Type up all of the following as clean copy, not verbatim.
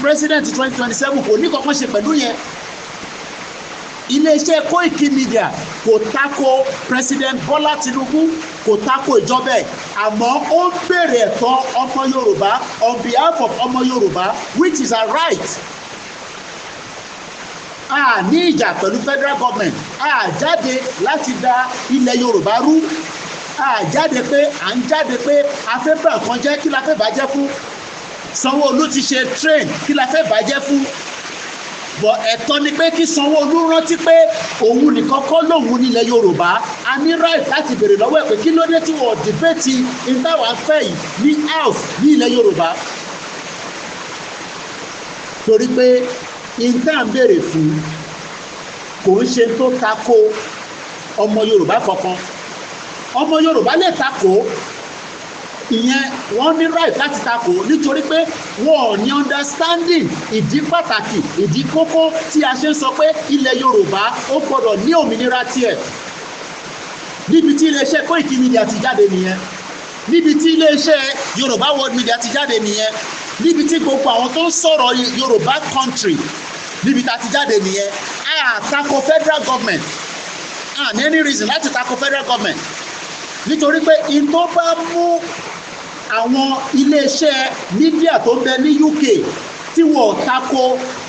president 2027, kò ní kankan ṣe pẹ̀lú yẹn. Iléeṣẹ́ Koiki Media kò tako President Bola Tinubu, kò tako ìjọba ẹ̀, àmọ́ ó ń béèrè ẹ̀tọ́ ọmọ Yorùbá on behalf of ọmọ Yorùbá, which is a right. A ní ìjà pẹ̀lú federal government, a jáde láti da ilẹ̀ Yorùbá rú, a jáde pé à ń jáde pé a fẹ́ bà nǹkan jẹ́. Kí la fẹ́ bàjẹ́ fún? Sanwó-Olú ti ṣe train, kí la fẹ́ bàjẹ́ fún? Bọ̀ ẹ̀tọ́ ni pé kí Sanwó-Olú rántí pé òun nìkan kọ́ lòun nílẹ̀ Yorùbá. A ní right láti béèrè lọ́wọ́ ẹ̀ pé kí ló dé tí wọ́n debate n táwa fẹ́ yìí ní house ní ilẹ̀ Yorùbá, torí pé n tá à ń béèrè fún kò ń ṣe tó tako ọmọ Yorùbá kankan. Ọmọ Yorùbá lè tako ìyẹn, wọ́n ní right láti takò, nítorí pé wọ́n ò ní understanding ìdí pàtàkì, ìdí kókó tí a ṣe ń sọ pé ilẹ̀ Yorùbá ó gbọ́dọ̀ ní òmìnira tiẹ̀. Níbi tí iléeṣẹ́ Koiki Media ti jáde nìyẹn, níbi tí iléeṣẹ́ Yorùbá World Media ti jáde nìyẹn, níbi tí gbogbo àwọn tó ń sọ̀rọ̀ Yorùbá country, níbi tá a ti jáde nìyẹn. A tako federal government, a ní any reason láti tako federal government, nítorí pé in tó bá mú àwọn iléeṣẹ́ media tó ń bẹ ní UK tí wọ́n tako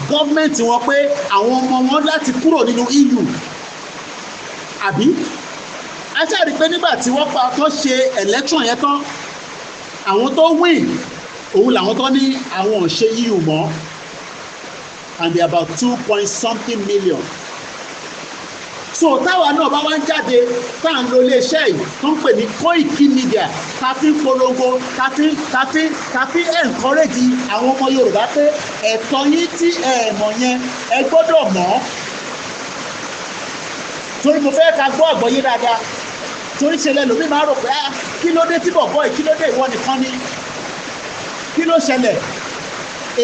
gọ́ọ̀mẹ̀ntì wọn pé àwọn ọmọ wọn láti kúrò nínú EU, àbí a ṣáà rí pé nígbà tí wọ́n pa tó ṣe election yẹn tán, àwọn tó win òun làwọn tó ní àwọn ò ṣe EU mọ́, and they about two point something million. So táwa náà bá wá ń jáde, tá à ń lo iléeṣẹ́ yìí tó ń pè ní Koiki Media, ta fi ń polongo, ta fi encourage àwọn ọmọ Yorùbá pé ẹ̀tọ́ yín tí ẹ mọ̀ yẹn, ẹ gbọ́dọ̀ mọ̀. Torí mo fẹ́ ká gbọ́ àgbọ́yé dáadáa, torí ṣe lẹ́lòmíì máa rò pé, "Ah, kí ló dé tí bọ̀bọ́ yìí? Kí ló dé? Ìwọ nìkan ni, kí ló ṣẹlẹ̀?"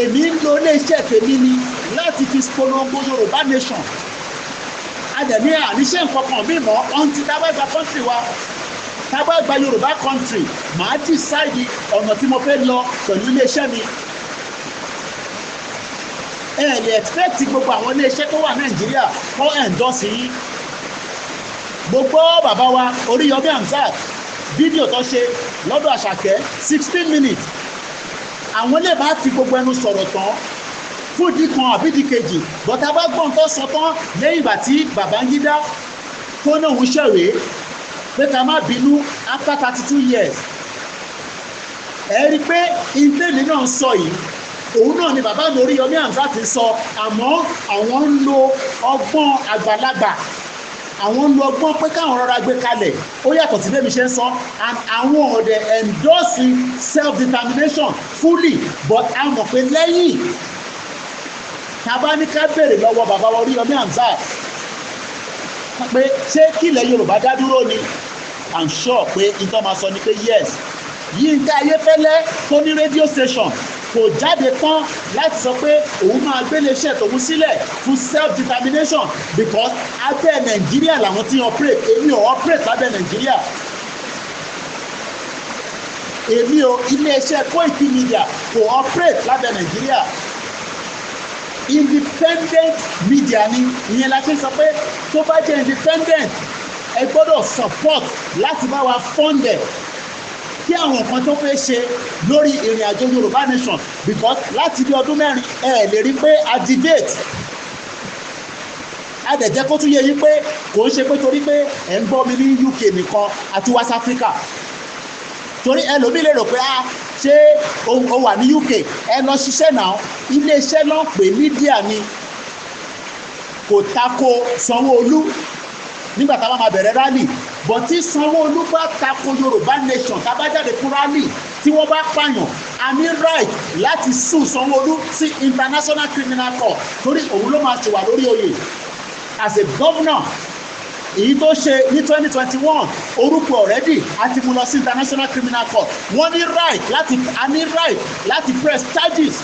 Èmi ń lo iléeṣẹ́ tèmi ni láti fi polongo Yorùbá nation. A dẹ̀ ní àníṣe nǹkan kan bí mọ́ until tá a bá gba country wa, tá a bá gba Yorùbá country, màá decide ọ̀nà tí mo fẹ́ lọ pẹ̀lú iléeṣẹ́ mi. Ẹ lè expect gbogbo àwọn iléeṣẹ́ tó wà Nàìjíríà kó endorse yín. Gbogbo bàbá wa Oríyọmí Hamzat, fídíò tó ṣe lọ́dọ̀ Àṣàkẹ́, 16 minutes, àwọn lè má fi gbogbo ẹnu sọ̀rọ̀ tán fún ìdí kan àbí ìdí kejì, bọ́tà bá gbọ́n tó sọ tán lẹ́yìn ìgbà tí Babangida tó náà ń ṣẹ̀wé pé ká má bínú after 32 years, ẹ rí i pé ìtẹ́lẹ̀ náà sọ yìí, òun náà ni bàbá mi Oríyọmí Hamzat ti sọ. Àmọ́ àwọn ń lo ọgbọ́n àgbàlagbà, àwọn ń lo ọgbọ́n pé káwọn rọra gbé kalẹ̀. Ó yàtọ̀ sí bẹ́ẹ̀ mi ṣe ń sọ, and àwọn ọ̀dẹ̀ endorse self determination fully, but a mọ̀ pé lẹ́yìn tá a bá ní ká béèrè lọ́wọ́ bàbá wa Oríyọmí Hamzat pé ṣé kílẹ̀ Yorùbá dá dúró ni, I'm sure pé nǹkan máa sọ ni pé yes. Yínká Ayéfẹ́lẹ́ tó ní radio station kò jáde tán láti sọ pé òun máa gbélé iṣẹ́ tòun sílẹ̀ fún self determination, because abẹ́ Nàìjíríà làwọn tí operate. Èmi ò operate lábẹ́ Nàìjíríà. Èmi ò, iléeṣẹ́ Koiki Media kò operate lábẹ́ Nàìjíríà. Independent media ni. Ìyẹn la ṣe sọ pé tó bá jẹ́ independent, ẹ gbọ́dọ̀ support láti bá wa fund ẹ̀ kí àwọn nǹkan tó fẹ́ ṣe lórí ìrìn àjò Yorùbá nation, because láti bí ọdún 4, ẹ lè rí pé a debate, a dẹ̀ jẹ́ kó tún yé yín pé kò ń ṣe pé torí pé ẹ̀ ń gbọ́ mi ní UK nìkan àti West Africa, torí ẹlòmíì lè rò pé, ah, ṣé o wà ní UK? Ẹ lọ ṣiṣẹ́ náà. Iléeṣẹ́ náà pè media ni, kò tako Sanwó-Olú nígbà tá a bá máa bẹ̀rẹ̀ rally, but tí Sanwó-Olú bá tako Yorùbá nation, tá a bá jáde fún rally, tí wọ́n bá pààyàn, a ní right láti sue Sanwó-Olú sí International Criminal Court, torí òun ló máa ṣe wà lórí oyè as a governor. Èyí tó ṣe ní 2021, orúkọ already a ti mú lọ sí International Criminal Court. Wọ́n ní right láti, a ní right láti press charges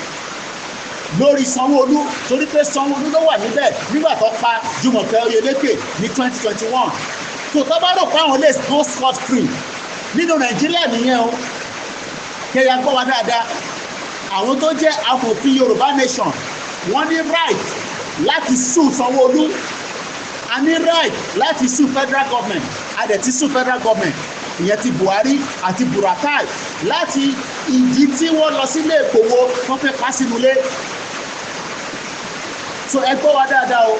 lórí Sanwó-Olú, torí pé Sanwó-Olú ló wà níbẹ̀ nígbà tó pa Jùmọ̀kẹ́ Oyèlékè ní 2021. Tó bá rò pé àwọn lè go scot free nínú Nàìjíríà nìyẹn o. Kẹyà gbọ́ wa dáadáa. Àwọn tó jẹ́ amòfin Yorùbá nation, wọ́n ní right láti sue Sanwó-Olú. A ní right láti sue federal government. A dẹ̀ ti sue federal government, ìyẹn ti Buhari àti Buratai, láti ìdí tí wọ́n lọ sílé Ìgbòho, wọ́n fẹ́ pa sínú ilé. So ẹ gbọ́ wa dáadáa o.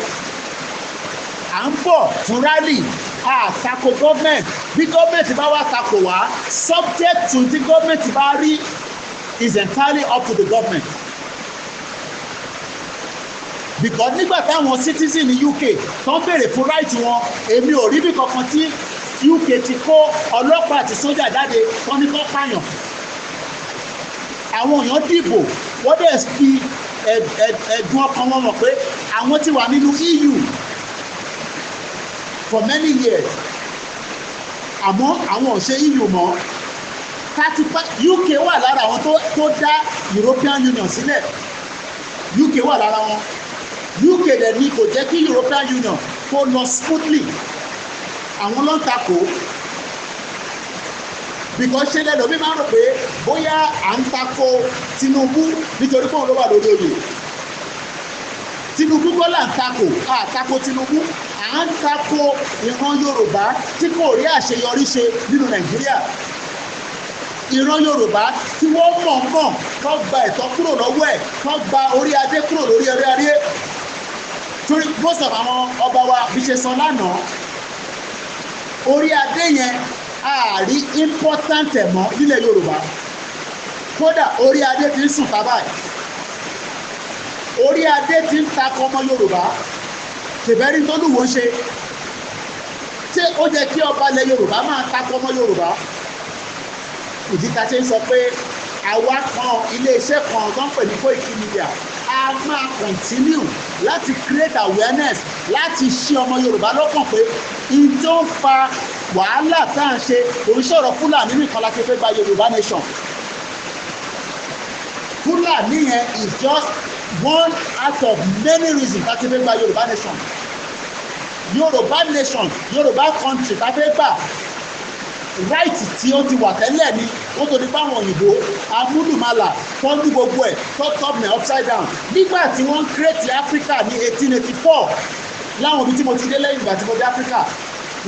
À ń bọ̀ fún rally, a tako government. Bí government bá wá tako wá, subject to tí government bá rí is entirely up to the government, because nígbà táwọn citizen ní UK tó ń béèrè fún right wọn, èmi ò rí bí kankan tí UK ti kó ọlọ́pàá àti sójà jáde tó ní kó pààyàn. Àwọn èèyàn dìbò, wọ́n dẹ̀ fi ẹ̀dùn ọkàn wọn mọ̀ pé àwọn ti wà nínú EU for many years, àmọ́ àwọn ò ṣe EU mọ́. 35 UK wà lára àwọn tó dá European Union sílẹ̀. UK wà lára wọn. UK dẹ̀ ni kò jẹ́ kí European Union kó lọ smoothly. Àwọn ló ń takò, because ṣe lẹ́nu mi máa ń rò pé bóyá à ń takò Tinubu nítorí pé òun ló wà lórí oyè. Tinubu kọ́ là ń takò, à takò Tinubu. À ń takò ìran Yorùbá tí kò rí àṣeyọrí ṣe nínú Nàìjíríà, ìran Yorùbá tí wọ́n mọ̀ọ́mọ̀ kọ́ gba ẹ̀tọ́ kúrò lọ́wọ́ ẹ̀, kọ́ gba orí adé kúrò lórí orí adé, torí most of àwọn ọba wa, bí ṣe sọ lánàá, orí adé yẹn àárí important ẹ̀ mọ́ nílẹ̀ Yorùbá. Kódà orí adé ti ń sùn tábà, orí adé ti ń takọ ọmọ Yorùbá. Tìbẹ́rí tó lùwọ́ ń ṣe, ṣé ó jẹ́ kí ọba ilẹ̀ Yorùbá máa takọ ọmọ Yorùbá? Ìdí ta ṣe ń sọ pé àwa kan, iléeṣẹ́ kan tó ń pè ní Koiki Media, a máa continue láti create awareness, láti ṣí ọmọ Yorùbá lọ́kàn pé n tó ń fa wàhálà tá à ń ṣe kò ń sọ̀rọ̀ Fúlàní nìkan láti fẹ́ gba Yorùbá nation. Fúlàní yẹn is just one out of many reasons láti fẹ́ gba Yorùbá nation. Yorùbá nation, Yorùbá country tá a fẹ́ gbà, right tí ó ti wà tẹ́lẹ̀ ni ó tó di báwọn òyìnbó amúlùmálà tó ń dún gbogbo ẹ̀ tó turn ní upside down nígbà tí wọ́n ń create Africa ní 1884. Láwọn ibi tí mo ti dé lẹ́yìn ìgbà tí mo dé Africa,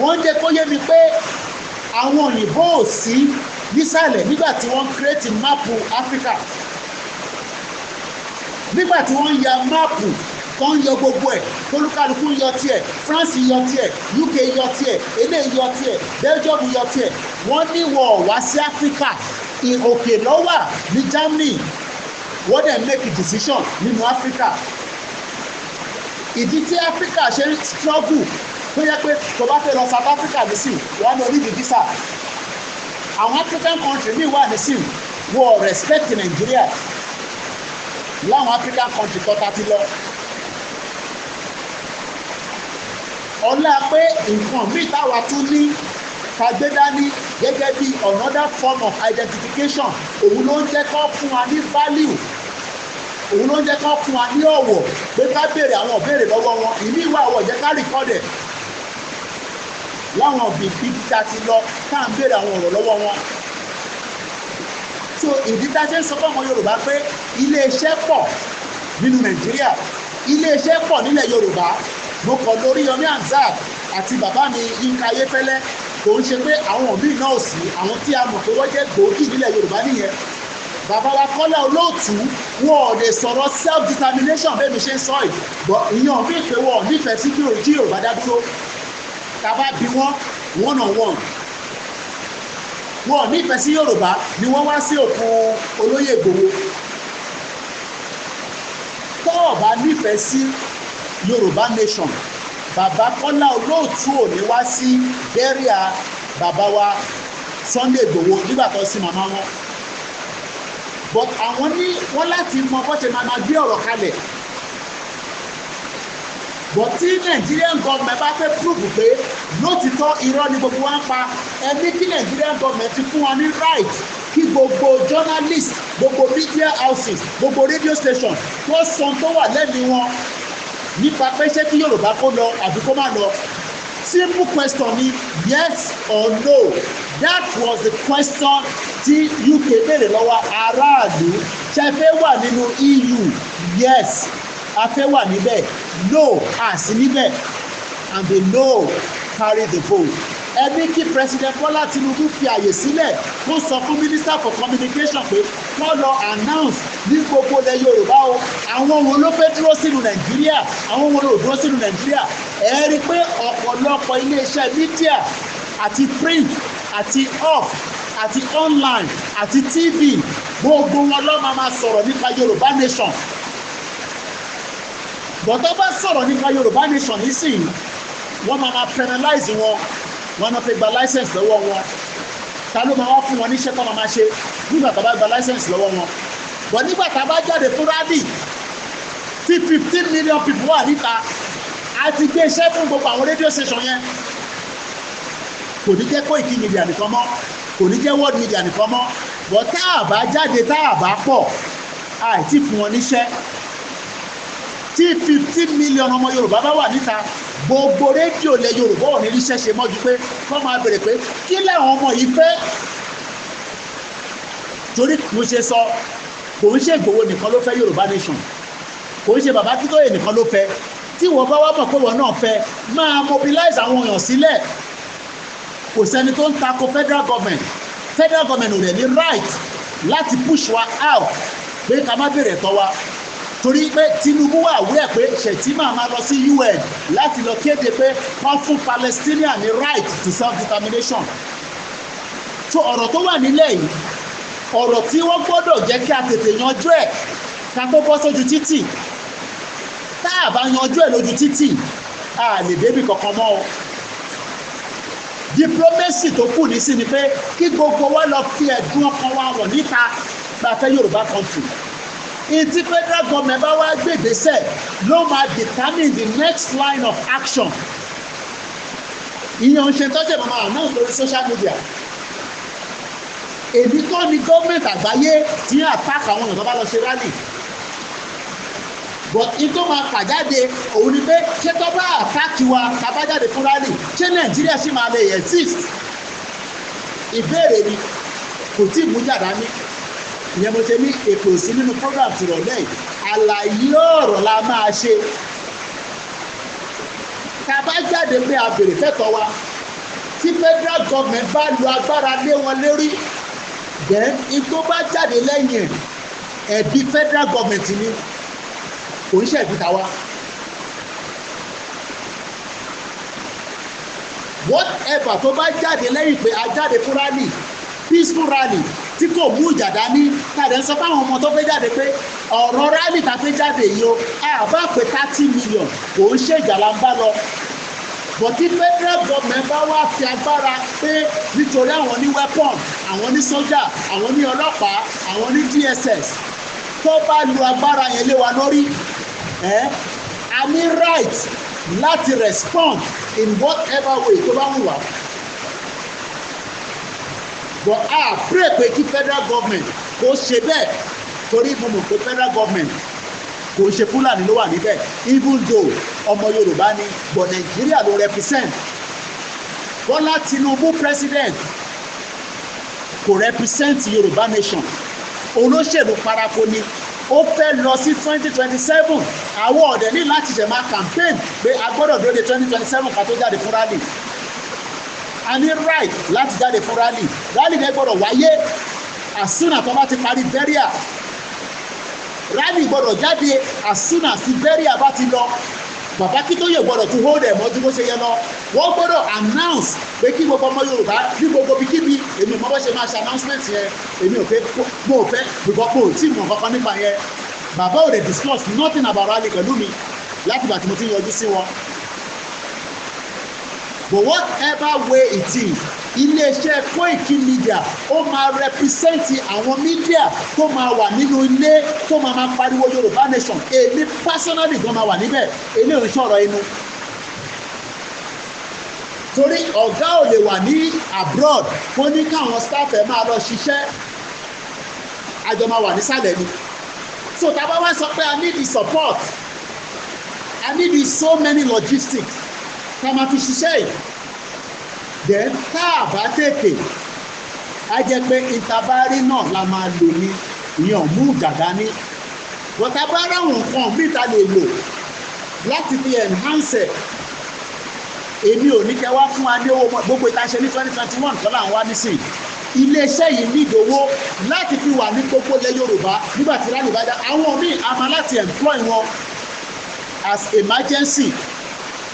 wọ́n ń jẹ́ kó yé mi pé àwọn òyìnbó ò sí nísàlẹ̀ nígbà tí wọ́n ń create map Africa, nígbà tí wọ́n ń ya map tó ń yọ gbogbo ẹ̀, tolúkálukú ń yọ tiẹ̀, France yọ tiẹ̀, UK yọ tiẹ̀, eléyìí yọ tiẹ̀, Belgium yọ tiẹ̀, wọ́n ní wọ́n wá sí Africa. Òkè lọ́wà ní Germany, wọ́n dẹ̀ make a decision nínú Africa. Ìdí tí Africa ṣe ń struggle tó yẹ pé tó bá fẹ́ lọ South Africa nísìn, wọ́n á ní onídìí visa. Àwọn African country míì wà nísìn, wọ́n respect Nigeria. Láwọn African country tó ta ti lọ, ọlá pé nǹkan míì táwa tún ní ká gbé dání gẹ́gẹ́ bí another form of identification, òun ló ń jẹ́ kó fún wa ní value, òun ló ń jẹ́ kó fún wa ní ọ̀wọ̀ pé ká béèrè àwọn ìbéèrè lọ́wọ́ wọn. Ìní ìwà ọ̀wọ̀ jẹ́ ká record ẹ̀ láwọn bíbí tá a ti lọ, tá à ń béèrè àwọn ọ̀rọ̀ lọ́wọ́ wọn. So ìdí tá a ṣe ń sọ fún ọmọ Yorùbá pé iléeṣẹ́ pọ̀ nínú Nàìjíríà, iléeṣẹ́ pọ̀ nílẹ̀ Yorùbá. Mo kàn lórí Yomi Hamzat àti bàbá mi Yínká Ayéfẹ́lẹ́, kò ń ṣe pé àwọn míì náà ò sí. Àwọn tí a mọ̀ pé wọ́n jẹ́ gbòógì nílẹ̀ Yorùbá nìyẹn. Bàbá wa Kọ́lá Olóòtú, wọn ò lè sọ̀rọ̀ self determination bẹ́ẹ̀ mi ṣe ń sọ yìí bọ̀, ìyẹn bí pé wọn ò nífẹ̀ẹ́ sí kí Yorùbá dá dúró. Tá a bá bí wọn one on one, wọn ò nífẹ̀ẹ́ sí Yorùbá ni wọ́n wá sí òkú olóyè Ìgbòho. Tó o bá nífẹ̀ẹ́ sí Yorùbá nation, bàbá Kọ́lá Olóòtú ò ní wá sí burial bàbá wa Sunday Ìgbòho nígbà tó sí màmá wọn. But àwọn ní wọ́n láti mọ bó ṣe máa gbé ọ̀rọ̀ kalẹ̀. But tí Nigerian government bá fẹ́ prove pé lótìtọ́ irọ́ ni gbogbo wa ń pa, ẹni kí Nigerian government ti fún wa ní right kí gbogbo journalist, gbogbo media houses, gbogbo radio station tó sọ tó wà lẹ́nu wọn nípa pé ṣé kí Yorùbá kó lọ àbí kó má lọ. Simple question ni, yes or no. That was the question tí UK béèrè lọ́wọ́ aráàlú. Ṣe fẹ́ wà nínú EU? Yes, a fẹ́ wà níbẹ̀. No, a sí níbẹ̀. And the no carry the vote. Ẹbí kí President Bola Tinubu fi àyè sílẹ̀ kó sọ fún Minister for Communication pé kó lọ announce ní gbogbo ilẹ̀ Yorùbá o, àwọn wo ló fẹ́ dúró sínú Nàìjíríà, àwọn wo ló dúró sínú Nàìjíríà. Ẹ rí i pé ọ̀pọ̀lọpọ̀ iléeṣẹ́ media, àti print, àti off, àti online, àti TV, gbogbo wọn ló máa ma sọ̀rọ̀ nípa Yorùbá nation. But tó bá sọ̀rọ̀ nípa Yorùbá nation nísìnyí, wọ́n máa ma penalize wọn, wọ́n náà fi gba license lọ́wọ́ wọn. Ta ló máa wá fún wọn níṣẹ́ tó máa ma ṣe nígbà tó bá gba license lọ́wọ́ wọn? But nígbà tá a bá jáde fún rally tí 15 million people wà níta, a ti gbé iṣẹ́ fún gbogbo àwọn radio station yẹn. Kò ní jẹ́ Koiki Media nìkan mọ́, kò ní jẹ́ World Media nìkan mọ́. But tá a bá jáde, tá a bá pọ̀, àìtí fún wọn níṣẹ́. Tí 15 million ọmọ Yorùbá bá wà níta, gbogbo rédíò ilẹ̀ Yorùbá ò ní ríṣẹ́ ṣe mọ́jú pé kọ́ máa bèrè pé kí làwọn ọmọ yìí fẹ́. Torí mo ṣe sọ, kò ń ṣe Ìgbòho nìkan ló fẹ́ Yorùbá nation, kò ń ṣe bàbá Akíntóyè nìkan ló fẹ́. Tí wọ́n bá wá mọ̀ pé wọ́n náà fẹ́, máa mobilize àwọn èèyàn sílẹ̀. Kò sẹ́ni tó ń tako federal government. Federal government ò rẹ̀ ní right láti push wa out pé ká má bèrè ẹ̀tọ́ wa, torí pé Tinubu wà wúrẹ̀ pé Shettima máa lọ sí UN láti lọ kéde pé wọ́n fún Palestinian ní right to self-determination. So ọ̀rọ̀ tó wà nílẹ̀ yìí, ọ̀rọ̀ tí wọ́n gbọ́dọ̀ jẹ́ kí a tètè yanjú ẹ̀ ká tó bọ́ sójú títì. Tá a bá yanjú ẹ̀ lójú títì, a lè débi kankan mọ́ o. Diplomacy tó kù ní sí ni pé kí gbogbo wa lọ fi ẹ̀dùn ọkàn wa wọ̀n níta gba fẹ́ Yorùbá country. Ìtí federal government bá wá gbègbèsẹ̀ ló máa determine the next line of action. Ìyẹn ń ṣe tọ́jú ẹ̀ máa announce lórí social media. Èmi kọ́ ni gọ́ọ̀mẹ̀ntì àgbáyé tí ń attack àwọn èèyàn tó bá lọ ṣe rally. But in tó máa fà jáde òun ni pé, ṣé tó bá attack wa ká bá jáde fún rally, ṣé Nàìjíríà ṣì máa lè exist? Ìbéèrè ni, kò tí ì mú jàdá ní. Ìyẹn mo ṣe ní èpè òsì nínú program tìrọ̀lẹ́ yìí. Àlàyé ọ̀rọ̀ la máa ṣe. Tá a bá jáde pé a béèrè fẹ́tọ̀ wa, tí federal government bá lo agbára lé wọn lérí, then in tó bá jáde lẹ́yìn ẹ̀, ẹ̀bi federal government ni, kò ń ṣe ẹ̀bi tàwa. Whatever tó bá jáde lẹ́yìn pé a jáde fún rally, peaceful rally tí kò mú ìjà dání, tàdé ń sọ fáwọn ọmọ tó fẹ́ jáde pé ọ̀rọ̀ rally tá a fẹ́ jáde yìí o, a bá pé 30 million, kò ń ṣe ìjà là ń bá lọ. But tí federal government bá wá fi agbára pé nítorí àwọn ní weapon, àwọn ní sójà, àwọn ní ọlọ́pàá, àwọn ní DSS, tó bá lu agbára yẹn lé wa lórí ẹ, a ní right láti respond in whatever way tó bá wù wá. But a pray pé kí federal government kó ṣe bẹ́ẹ̀, torí mo mọ̀ pé federal government kò ṣe Fúlàní ló wà níbẹ̀. Even though ọmọ Yorùbá ni, but Nàìjíríà ló represent. Bọ́lá Tinubu president kò represent Yorùbá nation. Olóṣèlú parako ni, ó fẹ́ lọ sí 2027. Àwọn ọ̀dẹ̀ ní láti ṣẹ̀ máa campaign pé a gbọ́dọ̀ dúró de 2027 ká tó jáde fún rally. A ní right láti jáde fún rally. Rally yẹn gbọ́dọ̀ wáyé as soon as tó bá ti parí burial. Rally gbọ́dọ̀ jáde as soon as the burial bá ti lọ. Bàbá Akíntóyè gbọ́dọ̀ tún hold ẹ̀ mọ́jú bó ṣe yẹ lọ. Wọ́n gbọ́dọ̀ announce pé kí gbogbo ọmọ Yorùbá ní gbogbo ibikíbi. Èmi ò mọ bó ṣe máa ṣe announcement yẹn. Èmi ò fẹ́, mo ò fẹ́, because mo ò tí mọ̀ kankan nípa yẹn. Bàbá ò lè discuss nothing about rally pẹ̀lú mi látìgbà tí mo ti ń yọjú sí wọn. But whatever way it is, iléeṣẹ́ Koiki Media ó máa represent àwọn media tó máa wà nínú ilé tó máa máa pariwo Yorùbá nation. Èmi personally gan máa wà níbẹ̀. Èmi ò ń sọ̀rọ̀ inú, torí ọ̀gá ò lè wà ní abroad kó ní káwọn staff ẹ̀ máa lọ ṣiṣẹ́. Àjọ máa wà nísàlẹ̀ ni. So tá a bá wá sọ pé I need the support, I need the so many logistics ká máa fi ṣiṣẹ́ yìí, then tá a bá tètè, á jẹ́ pé intabari náà la máa lò ní. Ìyẹn ò mú ìjà dání, but a bá ráwọn nǹkan míì ta lè lò láti fi enhance ẹ̀, èmi ò ní kẹ́ wá fún wa ní owó. Gbogbo ìta ṣe ní 2021 kọ́ là ń wá nísìn. Iléeṣẹ́ yìí ní ìdòwó láti fi wà ní gbogbo ilẹ̀ Yorùbá nígbà tí rally bá dá. Àwọn míì a máa láti employ wọn as emergency,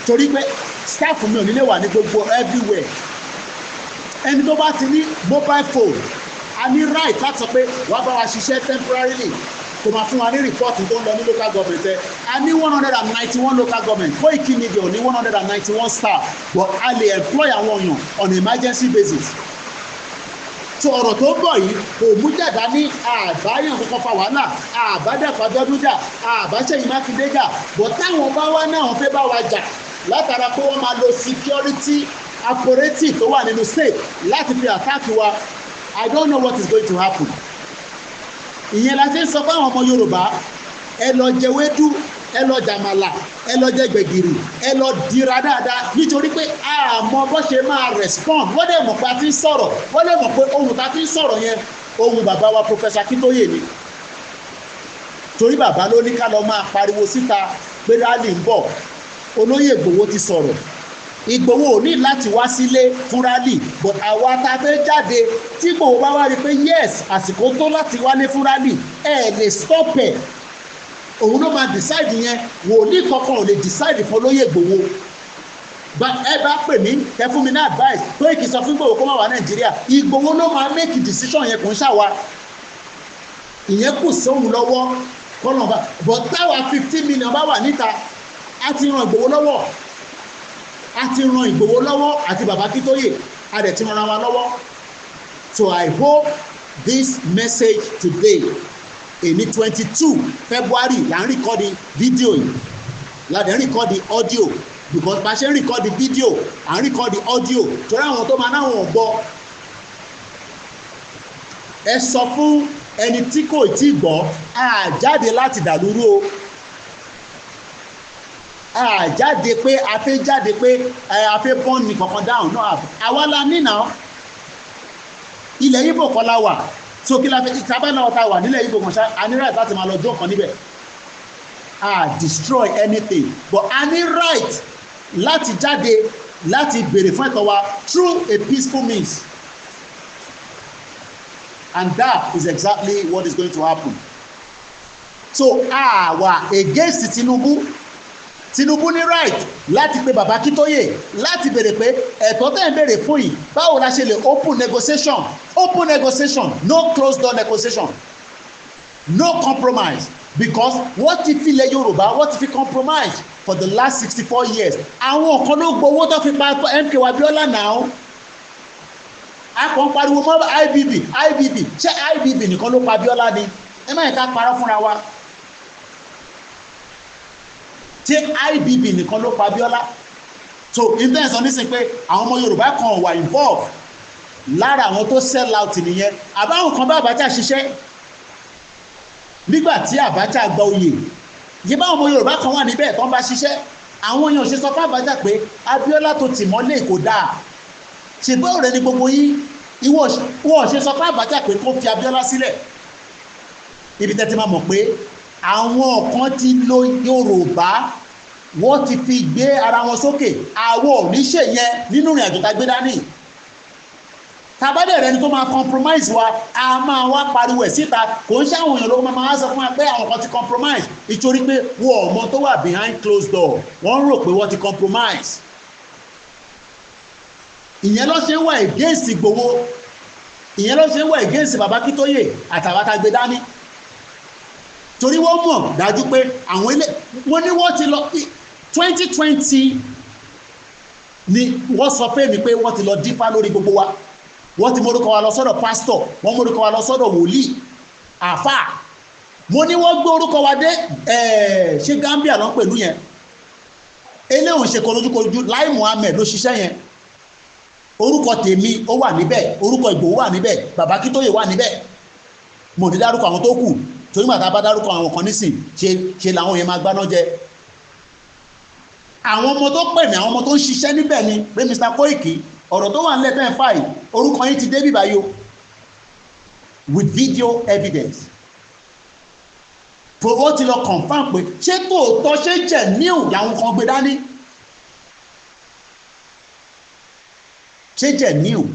torí pé staff mi ò ní lè wà ní gbogbo everywhere. Ẹni tó bá ti ní mobile phone, a ní right láti sọ pé wàá bá wa ṣiṣẹ́ temporarily, kò máa fún wa ní report tó ń lọ ní local government. Ẹ a ní 191 local government. Koiki Media ò ní 191 staff, but a lè employ àwọn èèyàn on emergency basis. So ọ̀rọ̀ tó ń bọ̀ yìí kò mú jàdá ní àbáyàn kankan fa wàhálà, àbádàpọ̀ Abíọ́dún jà, àbáṣẹ́yìn Mákindé jà, but táwọn bá wá náà, wọ́n fẹ́ bá wa jà látara pé wọ́n máa lo security operative tó wà nínú state láti fi attack wa. I don't know what is going to happen. Ìyẹn la ṣe ń sọ fáwọn ọmọ Yorùbá, ẹ lọ jẹ wédú, ẹ lọ jàmàlà, ẹ lọ jẹ gbẹ̀gìrì, ẹ lọ dira dáadáa, nítorí pé àmọ́ bó ṣe máa respond. Wọ́n dẹ̀ mọ̀ pé a ti ń sọ̀rọ̀, wọ́n dẹ̀ mọ̀ pé ohun tá a ti ń sọ̀rọ̀ yẹn, ohun bàbá wa Professor Akíntóyè ni, torí bàbá ló ní ká lọ máa pariwo síta pé rally ń bọ̀. Olóyè Ìgbòho ti sọ̀rọ̀. Ìgbòho ò ní láti wá sílé fún rally, but àwa tá a fẹ́ jáde, tí Ìgbòho bá wá rí i pé yes, àsìkò tó láti wálé fún rally, ẹ lè stop ẹ̀. Òun ló máa decide yẹn. Wòlíì kankan ò lè decide fún olóyè Ìgbòho. Ẹ bá pè mí, ẹ fún mi ní advice, Koiki sọ fún Ìgbòho kó má wá Nàìjíríà, Ìgbòho ló máa make decision yẹn, kò ń ṣàwa. Ìyẹn kù sóhun lọ́wọ́ kọ́nà bá, but táwa 15 million bá wà níta, a ti ran Ìgbòho lọ́wọ́, a ti ran Ìgbòho lọ́wọ́ àti bàbá Akíntóyè, a dẹ̀ ti ran wa lọ́wọ́. So I hope this message today, èní 22 February là ń record fídíò yìí, la dẹ̀ ń record audio, because bá a ṣe ń record fídíò, à ń record audio, torí àwọn tó máa náwọn ò gbọ́. Ẹ sọ fún ẹni tí kò tí gbọ́, a jáde láti dàlúrú o. A jáde pé a fẹ́ jáde pé a fẹ́ burn ní kankan down náà. Àwa la ní náà, ilẹ̀ Ìgbò kọ́ la wà. So kí la fẹ́ ìtàbá náà ta wà nílẹ̀ Ìgbò kan ṣá, a ní right láti máa lọ jó kan níbẹ̀. A destroy anything, but a ní right láti jáde láti béèrè fún ẹ̀tọ́ wa through a peaceful means, and that is exactly what is going to happen. So àwa against Tinubu. Tinubu ní right láti pe bàbá Akíntóyè láti béèrè pé ẹ̀tọ́ tẹ̀ ń béèrè fún yìí, báwo la ṣe lè open negotiation? Open negotiation, no closed door negotiation, no compromise, because wọ́n ti fi ilẹ̀ Yorùbá, wọ́n ti fi compromise for the last 64 years. Àwọn kan ló gbowó tó fi pa MK Abiola náà. A kàn ń pariwo mọ́ IBB, IBB. Ṣé IBB nìkan ló pa Abiola ni? Ẹ má yẹ ká parọ́ fúnra wa. Ṣé IBB nìkan ló pa Abiola? So intense sọ nísìnyí pé àwọn ọmọ Yorùbá kan wà involved lára àwọn tó sell out nìyẹn. Àbáwọn kan bá Abacha ṣiṣẹ́ nígbà tí Abacha gba oyè yìí, báwọn ọmọ Yorùbá kan wà níbẹ̀ tó ń bá ṣiṣẹ́. Àwọn èèyàn ṣe sọ fún Abacha pé Abiola tó tì mọ́lé kò dáa, ṣèbí ọ̀rẹ́ ni gbogbo yín? Ìwọ wọ́n ṣe sọ fún Abacha pé kó fi Abiola sílẹ̀? Ibi tẹ́tí máa mọ̀ pé àwọn kan ti lo Yorùbá, wọ́n ti fi gbé ara wọn sókè. Àwọn ò ní ṣe yẹn nínú ìrìn àjò tá gbé dání. Tàbádẹ̀ rẹ ni tó máa compromise wa, a máa wá pariwo ẹ̀ síta. Kò ń ṣàwọn èèyàn ló máa sọ fún wa pé àwọn kan ti compromise, ìtorí pé wọ́n ò mọ tó wà behind closed door. Wọ́n rò pé wọ́n ti compromise. Ìyẹn ló ṣe ń wà against Ìgbòho, ìyẹn ló ṣe ń wà against bàbá Akíntóyè àtàwọn tá gbé dání, torí wọ́n mọ̀ dájú pé àwọn ilé wọ́n ní wọ́n ti lọ. 2020 ni wọ́n sọ pé mi pé wọ́n ti lọ dífá lórí gbogbo wa. Wọ́n ti morúkọ wa lọ sọ́dọ̀ pásítọ̀, wọ́n morúkọ wa lọ sọ́dọ̀ wòlíì, àfà. Mo ní wọ́n gbé orúkọ wa dé ṣé Gambia ló ń pẹ̀lú yẹn. Eléhùn ṣe korojúkorojú. Lai Muhammed ló ṣiṣẹ́ yẹn. Orúkọ tèmi ó wà níbẹ̀, orúkọ Ìgbòho wà níbẹ̀, bàbá Akíntóyè wà níbẹ̀. Mo ní dárúkọ àwọn tó kù, torí màtá bá dárúkọ àwọn kan nísìn, ṣe ṣe làwọn yẹn máa gbáná jẹ. Àwọn ọmọ tó pè mí, àwọn ọmọ tó ń ṣiṣẹ́ níbẹ̀ ni pé, "Mr Koiki, ọ̀rọ̀ tó wà nílẹ̀ tẹ́ ń fà yìí, orúkọ yín ti dé bíbáyìí o," with video evidence. Ó ti lọ confirm pé ṣé tòótọ́, ṣé genuine làwọn kan gbé dání, ṣé genuine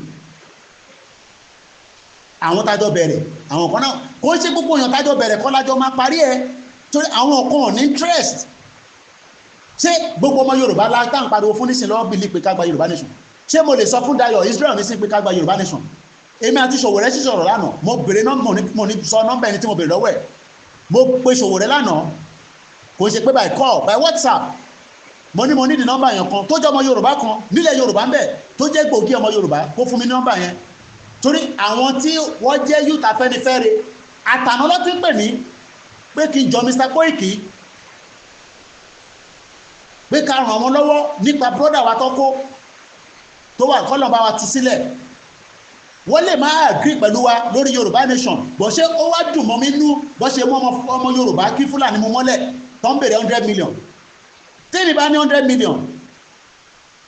àwọn tájọ bẹ̀rẹ̀. Àwọn kan náà, kò ṣe gbogbo èèyàn tájọ bẹ̀rẹ̀ kọ́ lájọ máa parí ẹ̀, torí àwọn kan ò ní interest. Ṣé gbogbo ọmọ Yorùbá la tá à ń pariwo fún nísìnyí lọ́wọ́ believe pé ká gba Yorùbá nation? Ṣé mo lè sọ fún Dayọ̀ Israel nísìnyí pé ká gba Yorùbá nation? Èmi àti Sowore sì sọ̀rọ̀ lánàá. Mo bèrè, mo ní sọ nọ́mbà ẹni tí mo bèrè lọ́wọ́ ẹ̀. Mo pe Sowore lánàá, kò ṣe pé by call, by WhatsApp. Mo ní di nọ́mbà yẹn kan tó jẹ́ ọmọ Yorùbá kan nílẹ̀ Yorùbá ń bẹ̀, tó jẹ́ gbòógì ọmọ Yorùbá, kó fún mi ní nọ́mbà yẹn, torí àwọn tí wọ́n jẹ́ youth Afẹ́nifẹ́re àtàná ló ti ń pè mí pé kí n jọ Mr. Koiki, pé ká ràn wọ́n lọ́wọ́ nípa brother wa tó kó tó wà, kọ́lọ̀ bá wa tú sílẹ̀. Wọ́n lè máa agree pẹ̀lú wa lórí Yorùbá nation bó ṣe, ó wá dùn mọ́ mi nú bó ṣe mú ọmọ Yorùbá kí Fúlàní mú mọ́lẹ̀ tó ń béèrè 100 million. Tèmi bá ní 100 million,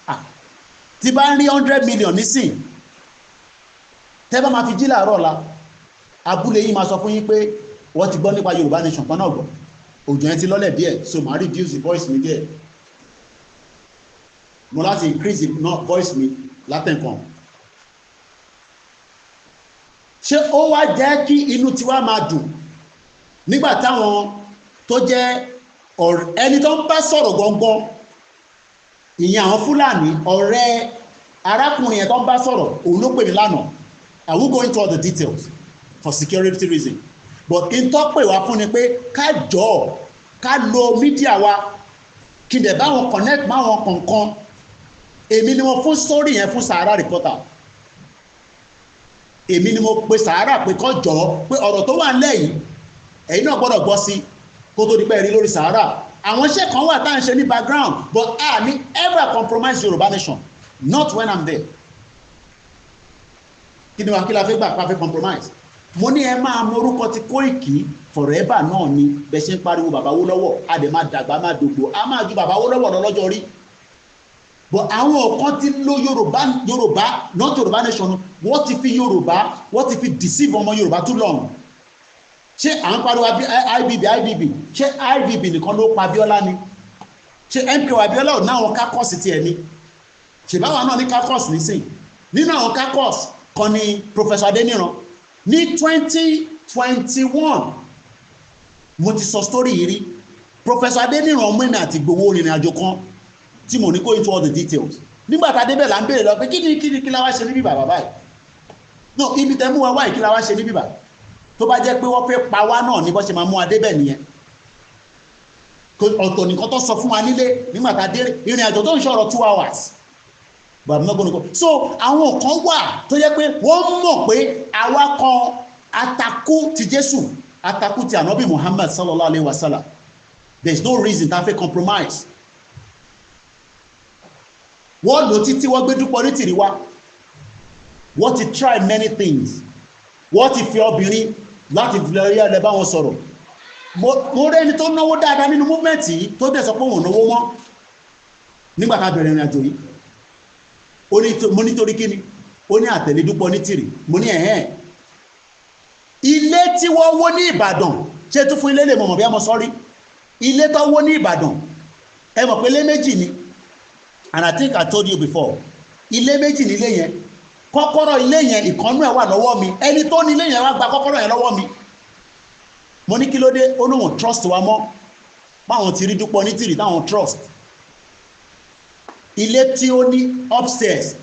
ah, tí bá ń rí 100 million nísìn, tẹ́ bá máa fi jí làárọ̀ la, abúlé yìí máa sọ fún yín pé wọ́n ti gbọ́ nípa Yorùbá nation kan náà. Gbọ́, òjò yẹn ti lọ́lẹ̀ díẹ̀, so màá reduce the voice mi díẹ̀. Mo láti increase the voice mi látẹ̀kàn. Ṣé ó wá jẹ́ kí inú tiwa máa dùn nígbà táwọn tó jẹ́ ẹni tó ń bá sọ̀rọ̀ gangan, ìyẹn àwọn Fúlàní, ọ̀rẹ́ arákùnrin yẹn tó ń bá sọ̀rọ̀, òun ló pè mí lánàá. I won't go into all the details for security reason, but in tó pè wá fún ni pé ká jọ ká lo media wa, kí n dẹ̀ bá wọn connect máwọn kọ̀ọ̀kan. Èmi ni mo fún story yẹn fún Sahara Reporter. Èmi ni mo pe Sahara pé kó jọ, pé ọ̀rọ̀ tó wà nílẹ̀ yìí, ẹ̀yin náà gbọ́dọ̀ gbọ́ sí kó tó di pé rí lórí Sahara. Àwọn iṣẹ́ kan wà tá à ń ṣe ní background, but a ní ever compromise Yorùbá nation, not when I'm there. Kí ni wàá, kí la fẹ́ gbà pa fẹ́ compromise? Mo ní ẹ máa mọ orúkọ ti Kóìkì forever náà ni. Bẹ́ẹ̀ ṣe ń pariwo bàbá Awólọ́wọ̀, a dẹ̀ máa dàgbà, máa dògbò, a máa ju bàbá Awólọ́wọ̀ lọ lọ́jọ́ rí, but àwọn kan ti lo Yorùbá, Yorùbá, not Yorùbá nation. Wọ́n ti fi Yorùbá, wọ́n ti fi deceive ọmọ Yorùbá too long. Ṣé à ń pariwo IBB, IBB? Ṣé IBB nìkan ló pa Abíọ́lá ni? Ṣé MKO Abíọ́lá ò ní àwọn caucus tiẹ̀ ni? Ṣèbáwa náà ní caucus nísìn. Nínú àwọn caucus kan ní Professor Adéníran ní 2021. Mo ti sọ story yìí rí. Professor Adéníran ọmọ èmi àti Ìgbòho rìnrìn àjò kan tí mo ní go into all the details. Nígbà tá a débẹ̀ là ń béèrè lọ pé kí ni kí la wá ṣe níbí bàbá báyìí? No, ibi tẹ́ mú wa wáyìí, kí la wá ṣe níbí bàbá? Tó bá jẹ́ pé wọ́n fẹ́ pa wá náà ní bó ṣe máa mú wa débẹ̀ nìyẹn. Ọ̀tọ̀ nìkan tó sọ fún wa nílé nígbà tá a dé ìrìn àjò tó ń ṣọ̀rọ̀ 2 hours, but I'm not gonna go. So àwọn kan wà tó jẹ́ pé wọ́n mọ̀ pé àwa kan atakú ti Jésù, atakú ti Ànábì Muhammad sallallahu alayhi wa sallam. There is no reason tá a fẹ́ compromise. Wọ́n lò títí, wọ́n gbé Dúpẹ́ Onítìrí wá. Wọ́n ti try many things. Wọ́n ti fi obìnrin láti fi lọ rí ẹ bá wọn sọ̀rọ̀. Mo rí ẹni tó náwó dáadáa nínú movement yìí tó dẹ̀ sọ pé òun ò náwó mọ́ nígbà tá a bẹ̀rẹ̀ ìrìn àjò yìí. Mo nítorí kí ni? Ó ní àtẹ̀lé Dúpẹ́ Onítìrí. Mo ní ẹ̀hẹ́n, ilé tí wọ́n wó ní Ìbàdàn, ṣé tún fún ilé lè mọ̀mọ́ bí a mọ̀ sọ́rí ilé tó wó ní Ìbàdàn? Ẹ mọ̀ pé ilé méjì ni, and I think I told you before, ilé méjì nílé yẹn. Kọ́kọ́rọ́ ilé yẹn, ìkànnú ẹ̀ wà lọ́wọ́ mi. Ẹni tó ní ilé yẹn wá gba kọ́kọ́rọ́ yẹn lọ́wọ́ mi. Mo ní kí ló dé? Ó lóun trust wa mọ́, báwọn ti rí Dúpẹ́ Onítìrì táwọn trust. Ilé tí ó ní upstairs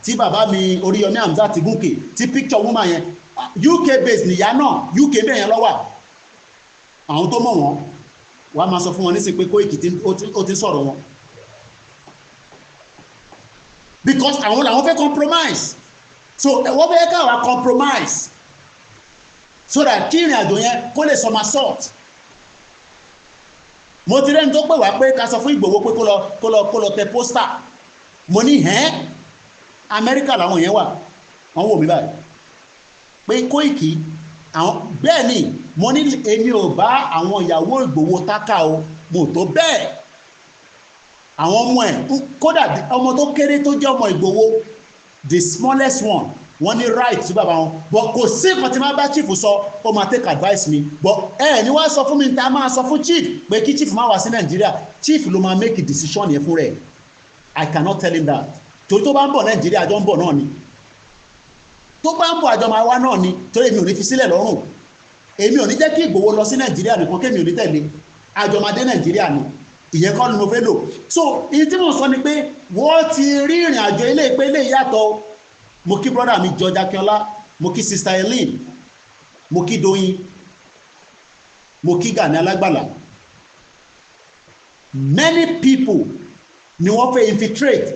tí bàbá mi Oríyọmí Hamzat ti gúnkè tí picture woman yẹn, UK based nìyá náà, UK bẹ́ẹ̀ yẹn lọ́wọ́. Àwọn tó mọ̀ wọ́n wàá máa sọ fún wọn nísìnyí pé Kóìkì ó ti sọ̀rọ̀ wọn, because àwọn làwọn fẹ́ compromise. So wọ́n fẹ́ káwa compromise so that kí ìrìn àjò yẹn kó lè somersault. Mo ti rẹ́ni tó pè wá pé ká sọ fún Ìgbòho pé kó lọ tẹ poster. Mo ní hẹ́n, Amẹ́ríkà làwọn yẹn wà, wọ́n wò mí báyìí pé Kóìkì àwọn. Bẹ́ẹ̀ ni mo ní èmi ò bá àwọn ìyàwó Ìgbòho tákà o, mo tó bẹ́ẹ̀. Àwọn ọmọ ẹ̀, kódà ọmọ tó kéré tó jẹ́ ọmọ Ìgbòho, the smallest one. Wọ́n ní right sí bàbá wọn, but kò sí nǹkan tí máa bá chief sọ, ó máa take advice mi. But ẹ ní wá sọ fún mi ta máa sọ fún chief pé kí chief má wá sí Nàìjíríà. Chief ló máa make a decision yẹn fún rẹ̀. I cannot tell him that, torí tó bá ń bọ̀ Nàìjíríà, àjọ ń bọ̀ náà ni. Tó bá ń bọ̀, àjọ máa wá náà ni, torí èmi ò ní fi sílẹ̀ lọ́rùn. Èmi ò ní jẹ́ kí Ìgbòho lọ sí Nàìjíríà nìkan kémi ò ní tẹ̀lé. Àjọ máa dé Nàìjíríà ni. Ìyẹn kọ́ ni mo fẹ́ lò. So ìyí tí mo sọ ni pé wọ́n ti rí ìrìn àjò ilé ìpè ilé ìyàtọ̀. Mo kí brother mi George Akínọlá, mo kí Sister Eileen, mo kí Doyin, mo kí Gani Alágbàlá. Many people ni wọ́n fẹ́ infiltrate,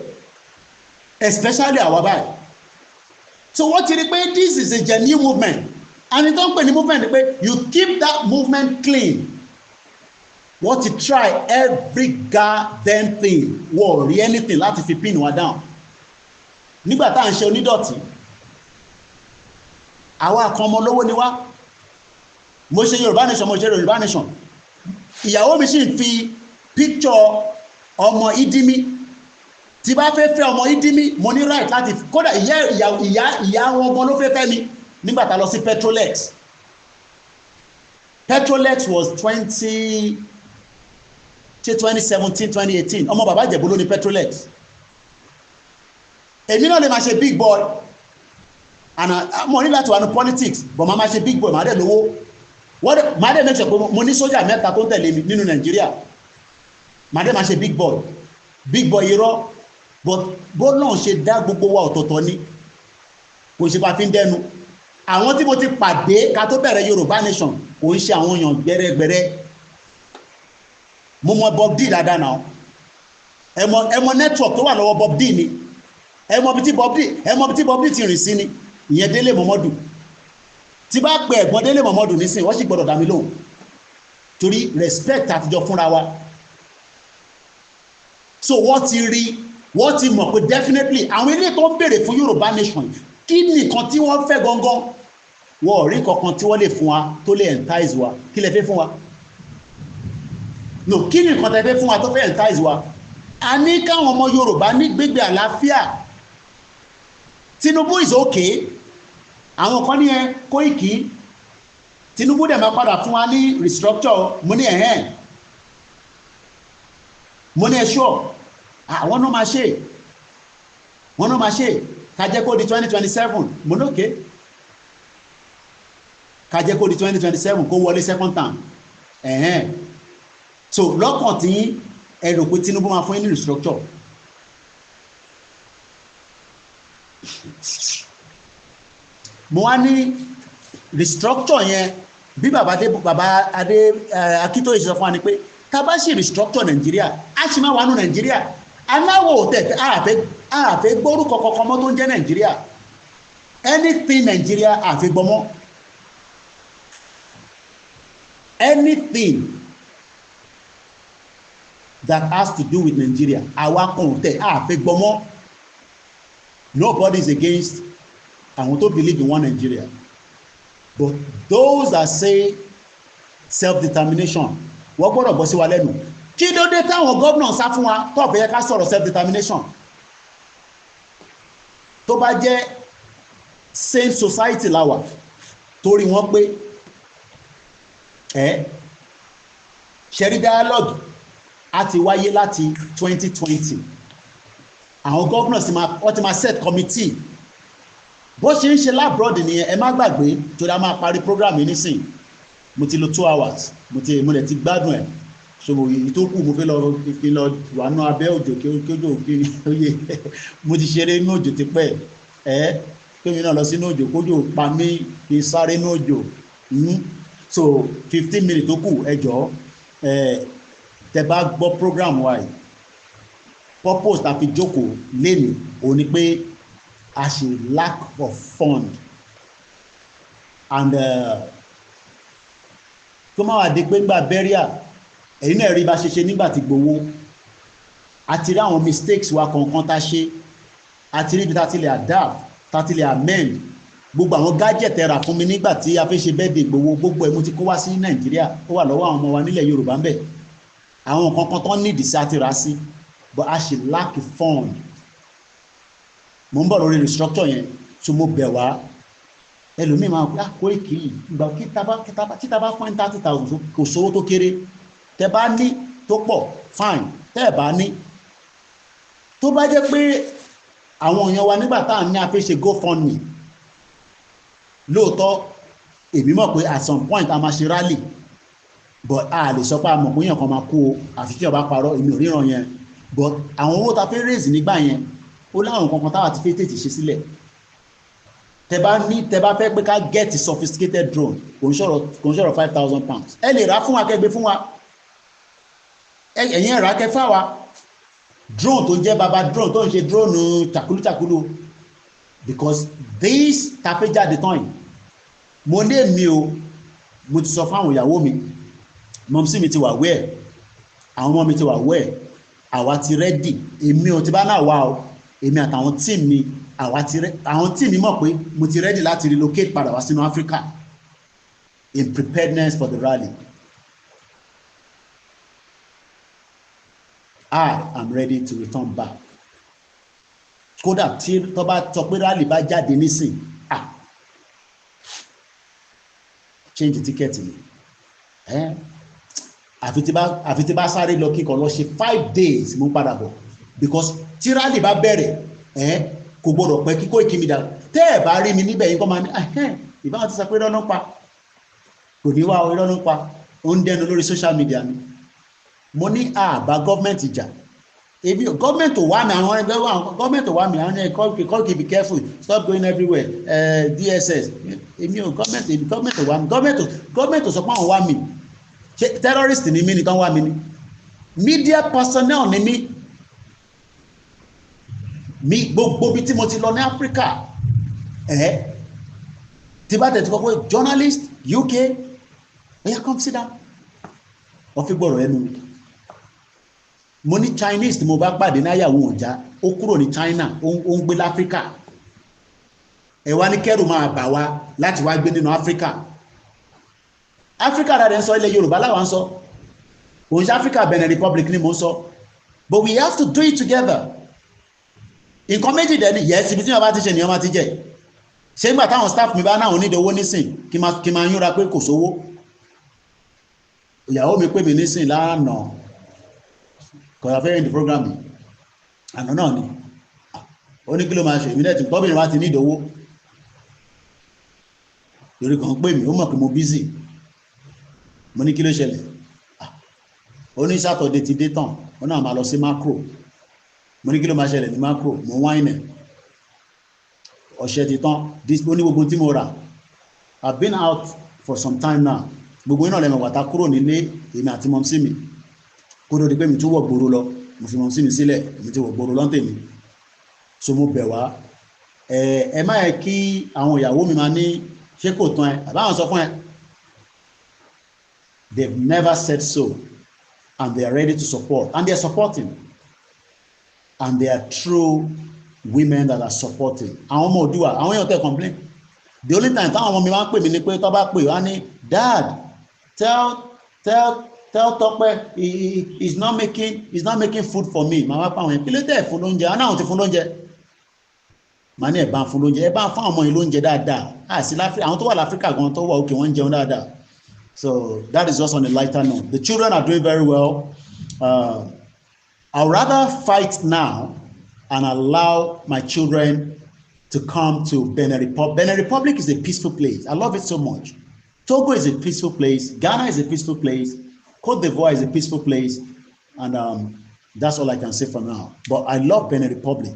especially àwa báyìí. So wọ́n ti rí pé this is a genuine movement, and ìtọ́ ń pè ní movement ni pé you keep that movement clean. Wọ́n ti try every goddamn thing, wọ́n ò rí anything láti fi pin wa down. Nígbà tá à ń ṣe onídọ̀tí, àwa kan ọmọ olówó ni wá. Mo ṣe Yorùbá Nation, mo ṣe Yorùbá Nation, ìyàwó mi sì ń fi picture ọmọ ìdímí. Tí bá fẹ́ fẹ́ ọmọ ìdímí, mo ní right láti. Kódà ìyá ìyá ìyá wọn gan ló fẹ́ fẹ́ mi nígbà tá a lọ sí Petrolex. Petrolex was twenty, ṣe 2017, 2018. Ọmọ bàbá Ìjẹ̀bú ló ní Petrolex. Èmi náà lè máa ṣe big boy and mo ní láti wà ní politics, but máa ṣe big boy, máa dẹ̀ lówó, máa dẹ̀ make sure pé mo ní sójà mẹ́ta tó ń tẹ̀lé mi nínú Nàìjíríà. Máa dẹ̀ máa ṣe big boy, big boy irọ́. But bó náà ṣe dá gbogbo wa ọ̀tọ̀ọ̀tọ̀ ni, kò ṣe pa fi ń dẹnu. Àwọn tí mo ti pàdé ká tó bẹ̀rẹ̀ Yorùbá Nation, kò ń ṣe àwọn èèyàn gbẹrẹgbẹrẹ. Mo mọ Bob D dáadáa náà. Ẹ mọ network tó wà lọ́wọ́ Bob D ni. Ẹ mọ bí tí Bob D ti rìn sí ni. Ìyẹn Délé Mọ́mọ́dù. Tí bá pe ẹ̀gbọ́n Délé Mọ́mọ́dù nísìnyí, wọ́n sì gbọ́dọ̀ dá mi lóhùn, torí respect àtijọ́ fúnra wa. So wọ́n ti rí, wọ́n ti mọ̀ pé definitely àwọn ilé tó ń béèrè fún Yorùbá Nation, kí nìkan tí wọ́n fẹ́ gangan? Wọ́n ò rí kankan tí wọ́n lè fún wa tó lè entice wa. Kí lè fẹ́ fún wa? No, kí ni nǹkan tẹ́ fẹ́ fún wa tó fẹ́ entice wa? A ní káwọn ọmọ Yorùbá ní gbégbé àlàáfíà. Tinubu is okay. Àwọn kan ní ẹ Kóìkì, Tinubu dẹ̀ máa padà fún wa ní restructure. Mo ní ẹ̀hẹ́n, mo ní ẹ sure? Àwọn náà máa ṣe, wọ́n náà máa ṣe. Ká jẹ́ kó di 2027. Mo ní okay, ká jẹ́ kó di 2027, kó wọlé second term. Ẹ̀hẹ́n, so lọ́kàn tí ẹ rò pé Tinubu máa fún yín ní restructure, mo wá ní restructure yẹn, bí bàbá adé, bàbá adé Akíntóyè ṣe sọ fún wa ni pé tá a bá ṣe restructure Nàìjíríà, á ṣì máa wà nù Nàìjíríà. Aláwọ̀ tẹ̀ àfẹ́ àfẹ́ gbórúkọ kankan mọ́ tó ń jẹ́ Nàìjíríà. Anything Nàìjíríà, àfẹ́ gbọ́mọ́. Anything that has to do with Nigeria, àwa kan tẹ̀ àfẹ́ gbọ́mọ́. Nobody is against àwọn tó believe in one Nigeria, but those that say self-determination, wọ́n gbọ́dọ̀ gbọ́ sí wa lẹ́nu. Kí ló dé táwọn gómìnà sá fún wa tó fẹ́ yẹ ká sọ̀rọ̀ self-determination? Tó bá jẹ́ same society la wà, torí wọ́n pé ẹ ṣẹ̀rí, dialogue a ti wáyé láti 2020. Àwọn governors wọ́n ti máa set committee. Bó ṣe ń ṣe l'abroad nìyẹn. Ẹ má gbàgbé, torí a máa parí program yìí nísìn. Mo ti lò 2 hours, mo lè ti gbádùn ẹ̀. So èyí tó kù, mo fẹ́ lọ kí n lọ wà nú abẹ́ òjò, kí òjò kí oyè. Mo ti ṣeré inú òjò tipẹ́. Ẹ kémi náà lọ sínú òjò, kójò pa mí, kí n sáré inú òjò. So 15 minutes tó kù, ẹ jọ̀ọ́, ẹ tẹ́ bá gbọ́ program wa yìí, purpose ta fi jókòó lénìí òun ni pé a ṣe lack of fund and kó má wàá di pé ńgbà burial, ẹ̀yin náà rí bá ṣe ṣe nígbà tí gbowó. A ti rí àwọn mistakes wa kọ̀ọ̀kan tá a ṣe, a ti rí ibi tá a ti lè adapt, tá a ti lè amend. Gbogbo àwọn gadget ẹ rà fún mi nígbà tí a fẹ́ ṣe birthday gbowó, gbogbo ẹ̀ mo ti kó wá sí Nàìjíríà. Ó wà lọ́wọ́ àwọn ọmọ wa nílẹ̀ Yorùbá ń bẹ̀. Àwọn nǹkan kan tó nídìí sí, a ti rà sí, but a ṣì lack fund. Mo ń bọ̀ lórí restructure yẹn. So mo bẹ̀ wá, ẹlòmíì máa pé Koiki ìgbà kí tá bá fún 30,000, kò sówó tó kéré. Tẹ bá ní tó pọ̀, fine. Tẹ́ ẹ̀ bá ní tó bá jẹ́ pé àwọn èèyàn wa nígbà tá à ń ní a fẹ́ ṣe GoFundMe lóòótọ́, èmi mọ̀ pé at some point a máa ṣe rally, but a lè sọ pé a mọ̀ pé èèyàn kan máa kú o, àfi tí ọba parọ́. Èmi ò ríran yẹn, but àwọn owó ta fẹ́ raise nígbà yẹn, ó láwọn kankan táwa ti fẹ́ tètè ṣe sílẹ̀. Tẹ bá ní, tẹ bá fẹ́ pé ká get sophisticated drone, kò ń ṣọ̀rọ̀ £5,000. Ẹ lè rà fún wa, kẹgbẹ́ fún wa, ẹ̀yin ẹ̀rọ akẹfà wa drone tó jẹ́ baba drone tó ń ṣe drone takulutakulu, because this ta fẹ́ jáde tán yìí, mo ní èmi o, mo ti sọ fáwọn ìyàwó mi, mumsy mi ti wà wẹ́ẹ̀, àwọn ọmọ mi ti wà wẹ́ẹ̀, àwa ti ready. Èmi ò ti bá náà wá o, èmi àtàwọn team mi, àwa ti rẹ́, àwọn team mi mọ̀ pé mo ti ready láti relocate padà wá sínú Africa in preparedness for the rally. I am ready to return back. Kódà tí tó bá sọ pé rally bá jáde nísìn, ah, change ticket mi ẹ, àfi tí bá sáré lọ kíkọ lọ ṣe 5 days, mo ń padà bọ̀, because tí rally bá bẹ̀rẹ̀, ẹ kò gbọdọ̀ pẹ́ kíkó ìkíni dà. Tẹ́ ẹ̀ bá rí mi níbẹ̀ yín kọ́ máa ní ìbáwọn ti sọ pé irọ́ ló ń pa, kò ní wá, irọ́ ló ń pa, ó ń dẹnu lórí social media ni. Mo ní àbá gọ́ọ̀mẹ̀ntì jà, ebi gọ́ọ̀mẹ̀ntì ò wá mi, àwọn ẹgbẹ́ wa gọ́ọ̀mẹ̀ntì ò wá mi, àwọn ẹ̀ Koiki, be careful, stop going everywhere, DSS. Èmi ò gọ́ọ̀mẹ̀ntì, èmi gọ́ọ̀mẹ̀ntì ò wá mi, gọ́ọ̀mẹ̀ntì ò sọ pé àwọn wá mi. Ṣé terrorist ni mí ni tán wá mi ni? Media personnel ni mí. Mi gbogbo bí tí mo ti lọ ní Áfíríkà, ẹ tí bá tẹ̀ tí kọ́ pé journalist UK, oya, come sit down, wọ́n fi gbọ́rọ̀ ẹnu mi. Mo ní Chinese tí mo bá pàdé ní àyàwó ọjà, ó kúrò ní China, ó ń gbé láfíríkà. Ẹ wá ní kẹrù máa bà wá láti wá gbé nínú Áfíríkà. Áfíríkà rẹ̀ ń sọ, ilẹ̀ Yorùbá láwa ń sọ, kò ń ṣe Áfíríkà. Benin Republic ni mo ń sọ, but we have to do it together. Nǹkan méjì dẹ̀ ni. Yes, ibi tí wọ́n bá ti ṣe nìyẹn máa ti jẹ. Ṣé nígbà táwọn staff mi bá náà onídìí owó nísìn, kí máa yúnra pé kò sówó? Ìyàwó mi pè mí nísìn lánàá, kọ̀ọ̀yà fẹ́ end program yìí àná náà ni. Ó ní kí ló máa ṣe? Èmi náà tí tọ́bìnrin bá ti ní ìdówó torí kan pè mí, ó mọ̀ pé mo busy. Mo ní kí ló ṣẹlẹ̀? Ó ní Saturday ti dé tán, ó náà máa lọ sí Makro. Mo ní kí ló máa ṣẹlẹ̀ ní Makro? Mo wáìnì ọ̀ṣẹ́ ti tán, ó ní gbogbo tí mo rà. I've been out for some time now. Gbogbo iná lẹ́mọ̀ wàtá kúrò nílé, èmi àti mumsy mi, kó tó di pé mi tún wọ̀ gbòòrò lọ. Mo fi mumsy mi sílẹ̀, èmi ti wọ̀ gbòòrò lọ́ntẹ̀ mi. So mo bẹ̀ wá, ẹ ẹ má yẹ kí àwọn ìyàwó mi máa ní ṣé kò tán ẹ àbáwọn sọ fún ẹ. They've never said so, and they are ready to support, and they are supporting, and they are true women that are supporting. Àwọn ọmọ Òdùwà, àwọn èèyàn tẹ complain. The only time táwọn ọmọ mi máa ń pè mí ni pé tó bá pè wá ní, "Dad, tell Tọ́pẹ́ he is not making food for me." Màá wá pa àwọn yẹn, kí ló tẹ̀ fún lóúnjẹ? Àwọn náà ti fún lóúnjẹ. Màá ní ẹ̀ bá ń fún lóúnjẹ, ẹ bá ń fún àwọn ọmọ yìí lóúnjẹ dáadáa. Àti láfíríkà, àwọn tó wà láfíríkà gan tó wà òkè, wọ́n ń jẹun dáadáa. So that is just on a lighter note. The children are doing very well. I'd rather fight now and allow my children to come to Benin Republic. Benin Republic is a peaceful place. I love it so much. Togo is a peaceful place. Ghana is a peaceful place. Cote d'Ivoire is a peaceful place. And that's all I can say for now. But I love Benin Republic.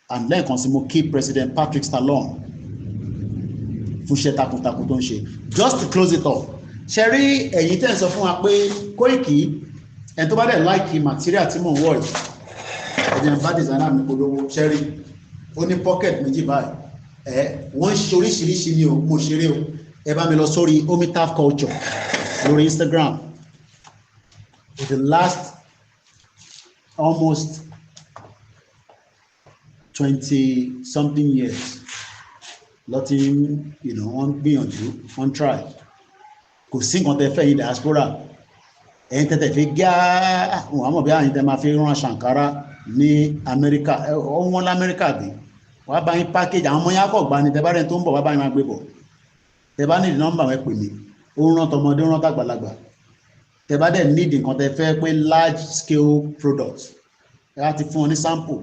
And lẹ́ẹ̀kan sí, mo kí President Patrice Talon fún iṣẹ́ takuntakun tó ń ṣe. Just to close it off, ṣe rí ẹ̀yin tẹ́ ń sọ fún wa pé Koiki, ẹni tó bá dẹ̀ like material tí mò ń wọ̀ yìí, ẹ̀jẹ̀ ń bá designer mi polówó. Ṣe rí, ó ní pocket méjì báyìí. Ẹ wọ́n ń ṣe oríṣiríṣi ní o, mo ṣeré o. Ẹ bá mi lọ sórí Omitaf Culture lórí Instagram. For the last almost 20 something years lọ ti ń wọ́n gbìyànjú, wọ́n try. Kò sí nǹkan tẹ́ fẹ́ yín diaspora, ẹ̀yin tẹ́tẹ̀ fi gá wọn àmọ̀ bí àyìn tẹ́ máa fi rán ṣàǹkárá ní Amẹ́ríkà, wọ́n lamẹ́ríkà bí Wọ́n á bá yín package. Àwọn ọmọ yẹn á kọ̀ gbani, tẹ bá rẹ̀ tó ń bọ̀ wá bá yín máa gbé bọ̀. Tẹ bá nídìí nọ́mbà wọn, pè mí. Ó ń rán tọmọdé, ó ń rán tàgbàlagbà. Tẹ bá dẹ̀ nídìí nǹkan tẹ fẹ́ pé large scale product, ẹ á ti fún ọ ní sample,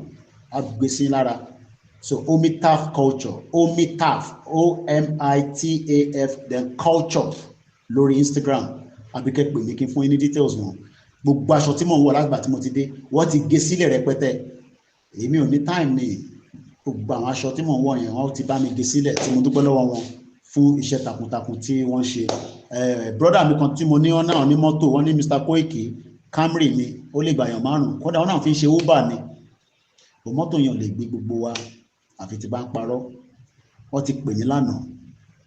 á gbé sí lára. So Omitaf Culture, Omitaf, Omitaf, then Culture lórí Instagram, àbí kẹ́ pè mí kí n fún yín ní details wọn. Gbogbo aṣọ tí mò ń wọ̀ lágbà tí mo ti dé, wọ́n ti gé sílẹ̀ rẹpẹtẹ. Èmi ò ní time ní gbogbo àwọn aṣọ tí mò ń wọ̀ yẹn, wọ́n ti bá mi gé sílẹ̀, tí mo dúpẹ́ lọ́wọ́ wọn fún iṣẹ́ takuntakun tí wọ́n ṣe. Brother mi kan tí mo ní, wọn náà ní mọ́tò, wọ́n ní Mr Koiki, Camry ni, ó lè gbàyàn márùn, kódà wọn náà fi ń ṣe Uber ni bò, mọ́tò yẹn ò lè gbé gbogbo wa, àfi tí bá ń parọ́. Wọ́n ti pè mí lánàá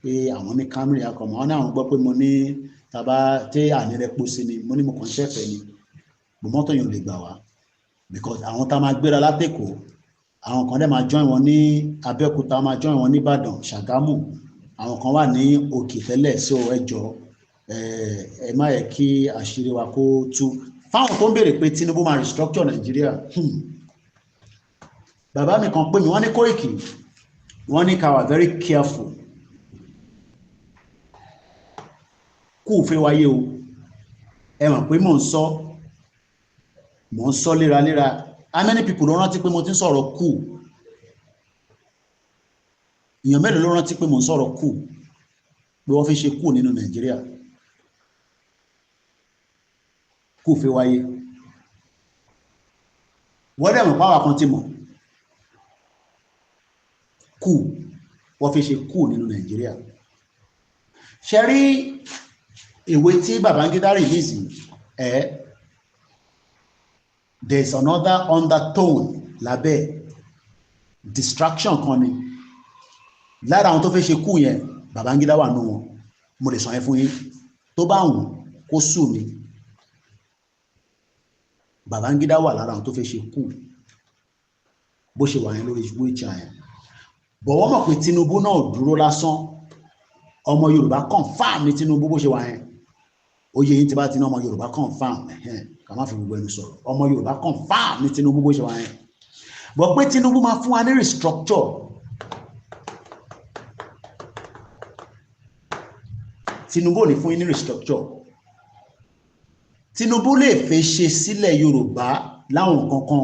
pé àwọn ní Camry akọ̀mọ́, wọn ní àwọn gbọ́ pé mo ní tàbá tí àní rẹ po sí ni, mo ní mo kàn ń ṣẹ̀fẹ̀ ni bò, mọ́tò yẹn ò lè gbà wá because àwọn tá a máa gbéra látẹ̀kọ́, àwọn kan dẹ̀ máa join wọn ní Abẹ́òkúta, máa join wọn ní Ìbàdàn, Ṣàgámù, àwọn kan wà ní Òkè tẹ́lẹ̀. So ẹ jọ, ẹ má yẹ kí àṣírí wa kó tú fáwọn tó ń béèrè pé Tinubu máa restructure Nàìjíríà. Bàbá mi kan pè mí, wọ́n ní Kóìkì, wọ́n ní ká wà very careful, kú fẹ́ wáyé o. Ẹ mọ̀ pé mò ń sọ léraléra. How many people ló rántí pé mo ti ń sọ̀rọ̀ kú? Èèyàn mélòó ló rántí pé mò ń sọ̀rọ̀ kú, pé wọ́n fi ṣe kú nínú Nàìjíríà? Kú fẹ́ wáyé. Wọ́n dẹ̀ mọ̀ pàwọn kan ti mọ̀ kú, wọ́n fi ṣe kú nínú Nàìjíríà. Ṣe rí ìwé tí Babangida release ẹ̀, there is another undertone lábẹ́, distraction kan ni. Lára àwọn tó fẹ́ ṣe kú yẹn, Babangida wà nù wọn. Mo lè sọ yẹn fún yín, tó bá wùn kó sùn mi. Babangida wà lára àwọn tó fẹ́ ṣe kú, bó ṣe wà yẹn lórí wheelchair yẹn bọ̀. Wọ́n mọ̀ pé Tinubu náà dúró lásán. Ọmọ Yorùbá confam ní Tinubu, bó ṣe wà yẹn. Oyè yín ti bá ti ní ọmọ Yorùbá confam, ká má fi gbogbo ẹnu sọ̀rọ̀. Ọmọ Yorùbá confam ní Tinubu, bó ṣe wà yẹn bọ̀, pé Tinubu máa fún wa ní restructure. Tinubu ò ní fún yín ní restructure. Tinubu lè fẹ́ ṣe sílẹ̀ Yorùbá láwọn kankan,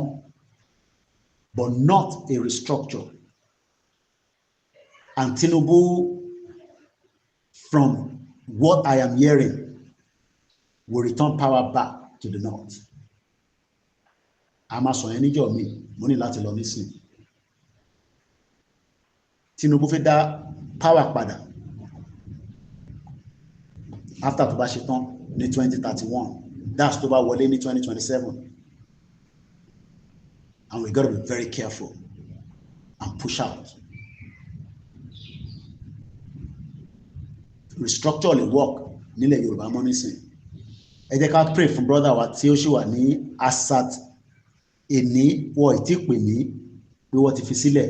but not a restructure. And Tinubu, from what I am hearing, will return power back to the north. A máa sọ yẹn níjọ́ mi, mo ní láti lọ nísìn. Tinubu fẹ́ dá power padà after tó bá ṣe tán ní 2031, that's tó bá wọlé ní 2027. And we gotta be very careful and push out. Restructure lè work nílẹ̀ Yorùbá mọ́ nísìn. Ẹ jẹ́ ká pray fún brother wa tí ó ṣì wà ní asat èní. Wọ́n ì tí pè mí pé wọ́n ti fi sílẹ̀.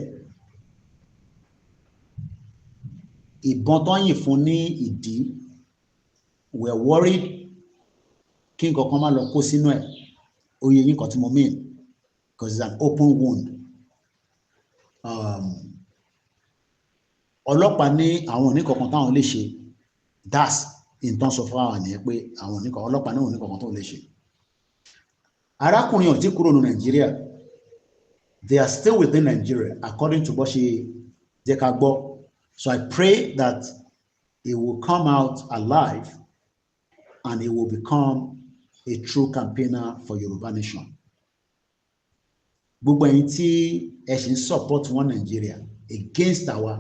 Ìbọn tó ń yìn fún ní ìdí, we are worried kí nǹkan kan má lọ kó sínú ẹ̀. Oyè yín kan tí mo mean, because it's an open wound. Ọlọ́pàá ní àwọn oníkankan táwọn lè ṣe. That's nǹkan sọ fún àwọn nìyẹn pé àwọn oníkan ọlọ́pàá náà oníkankan tó lè ṣe. Arákùnrin ò tí kúrò ní Nàìjíríà. They are still within Nigeria, according to bó ṣe jẹ́ ká gbọ́. So I pray that he will come out alive and he will become a true campaigner for Yoruba nation. Gbogbo ẹ̀yin tí ẹ ṣì ń support wọn Nàìjíríà against àwa,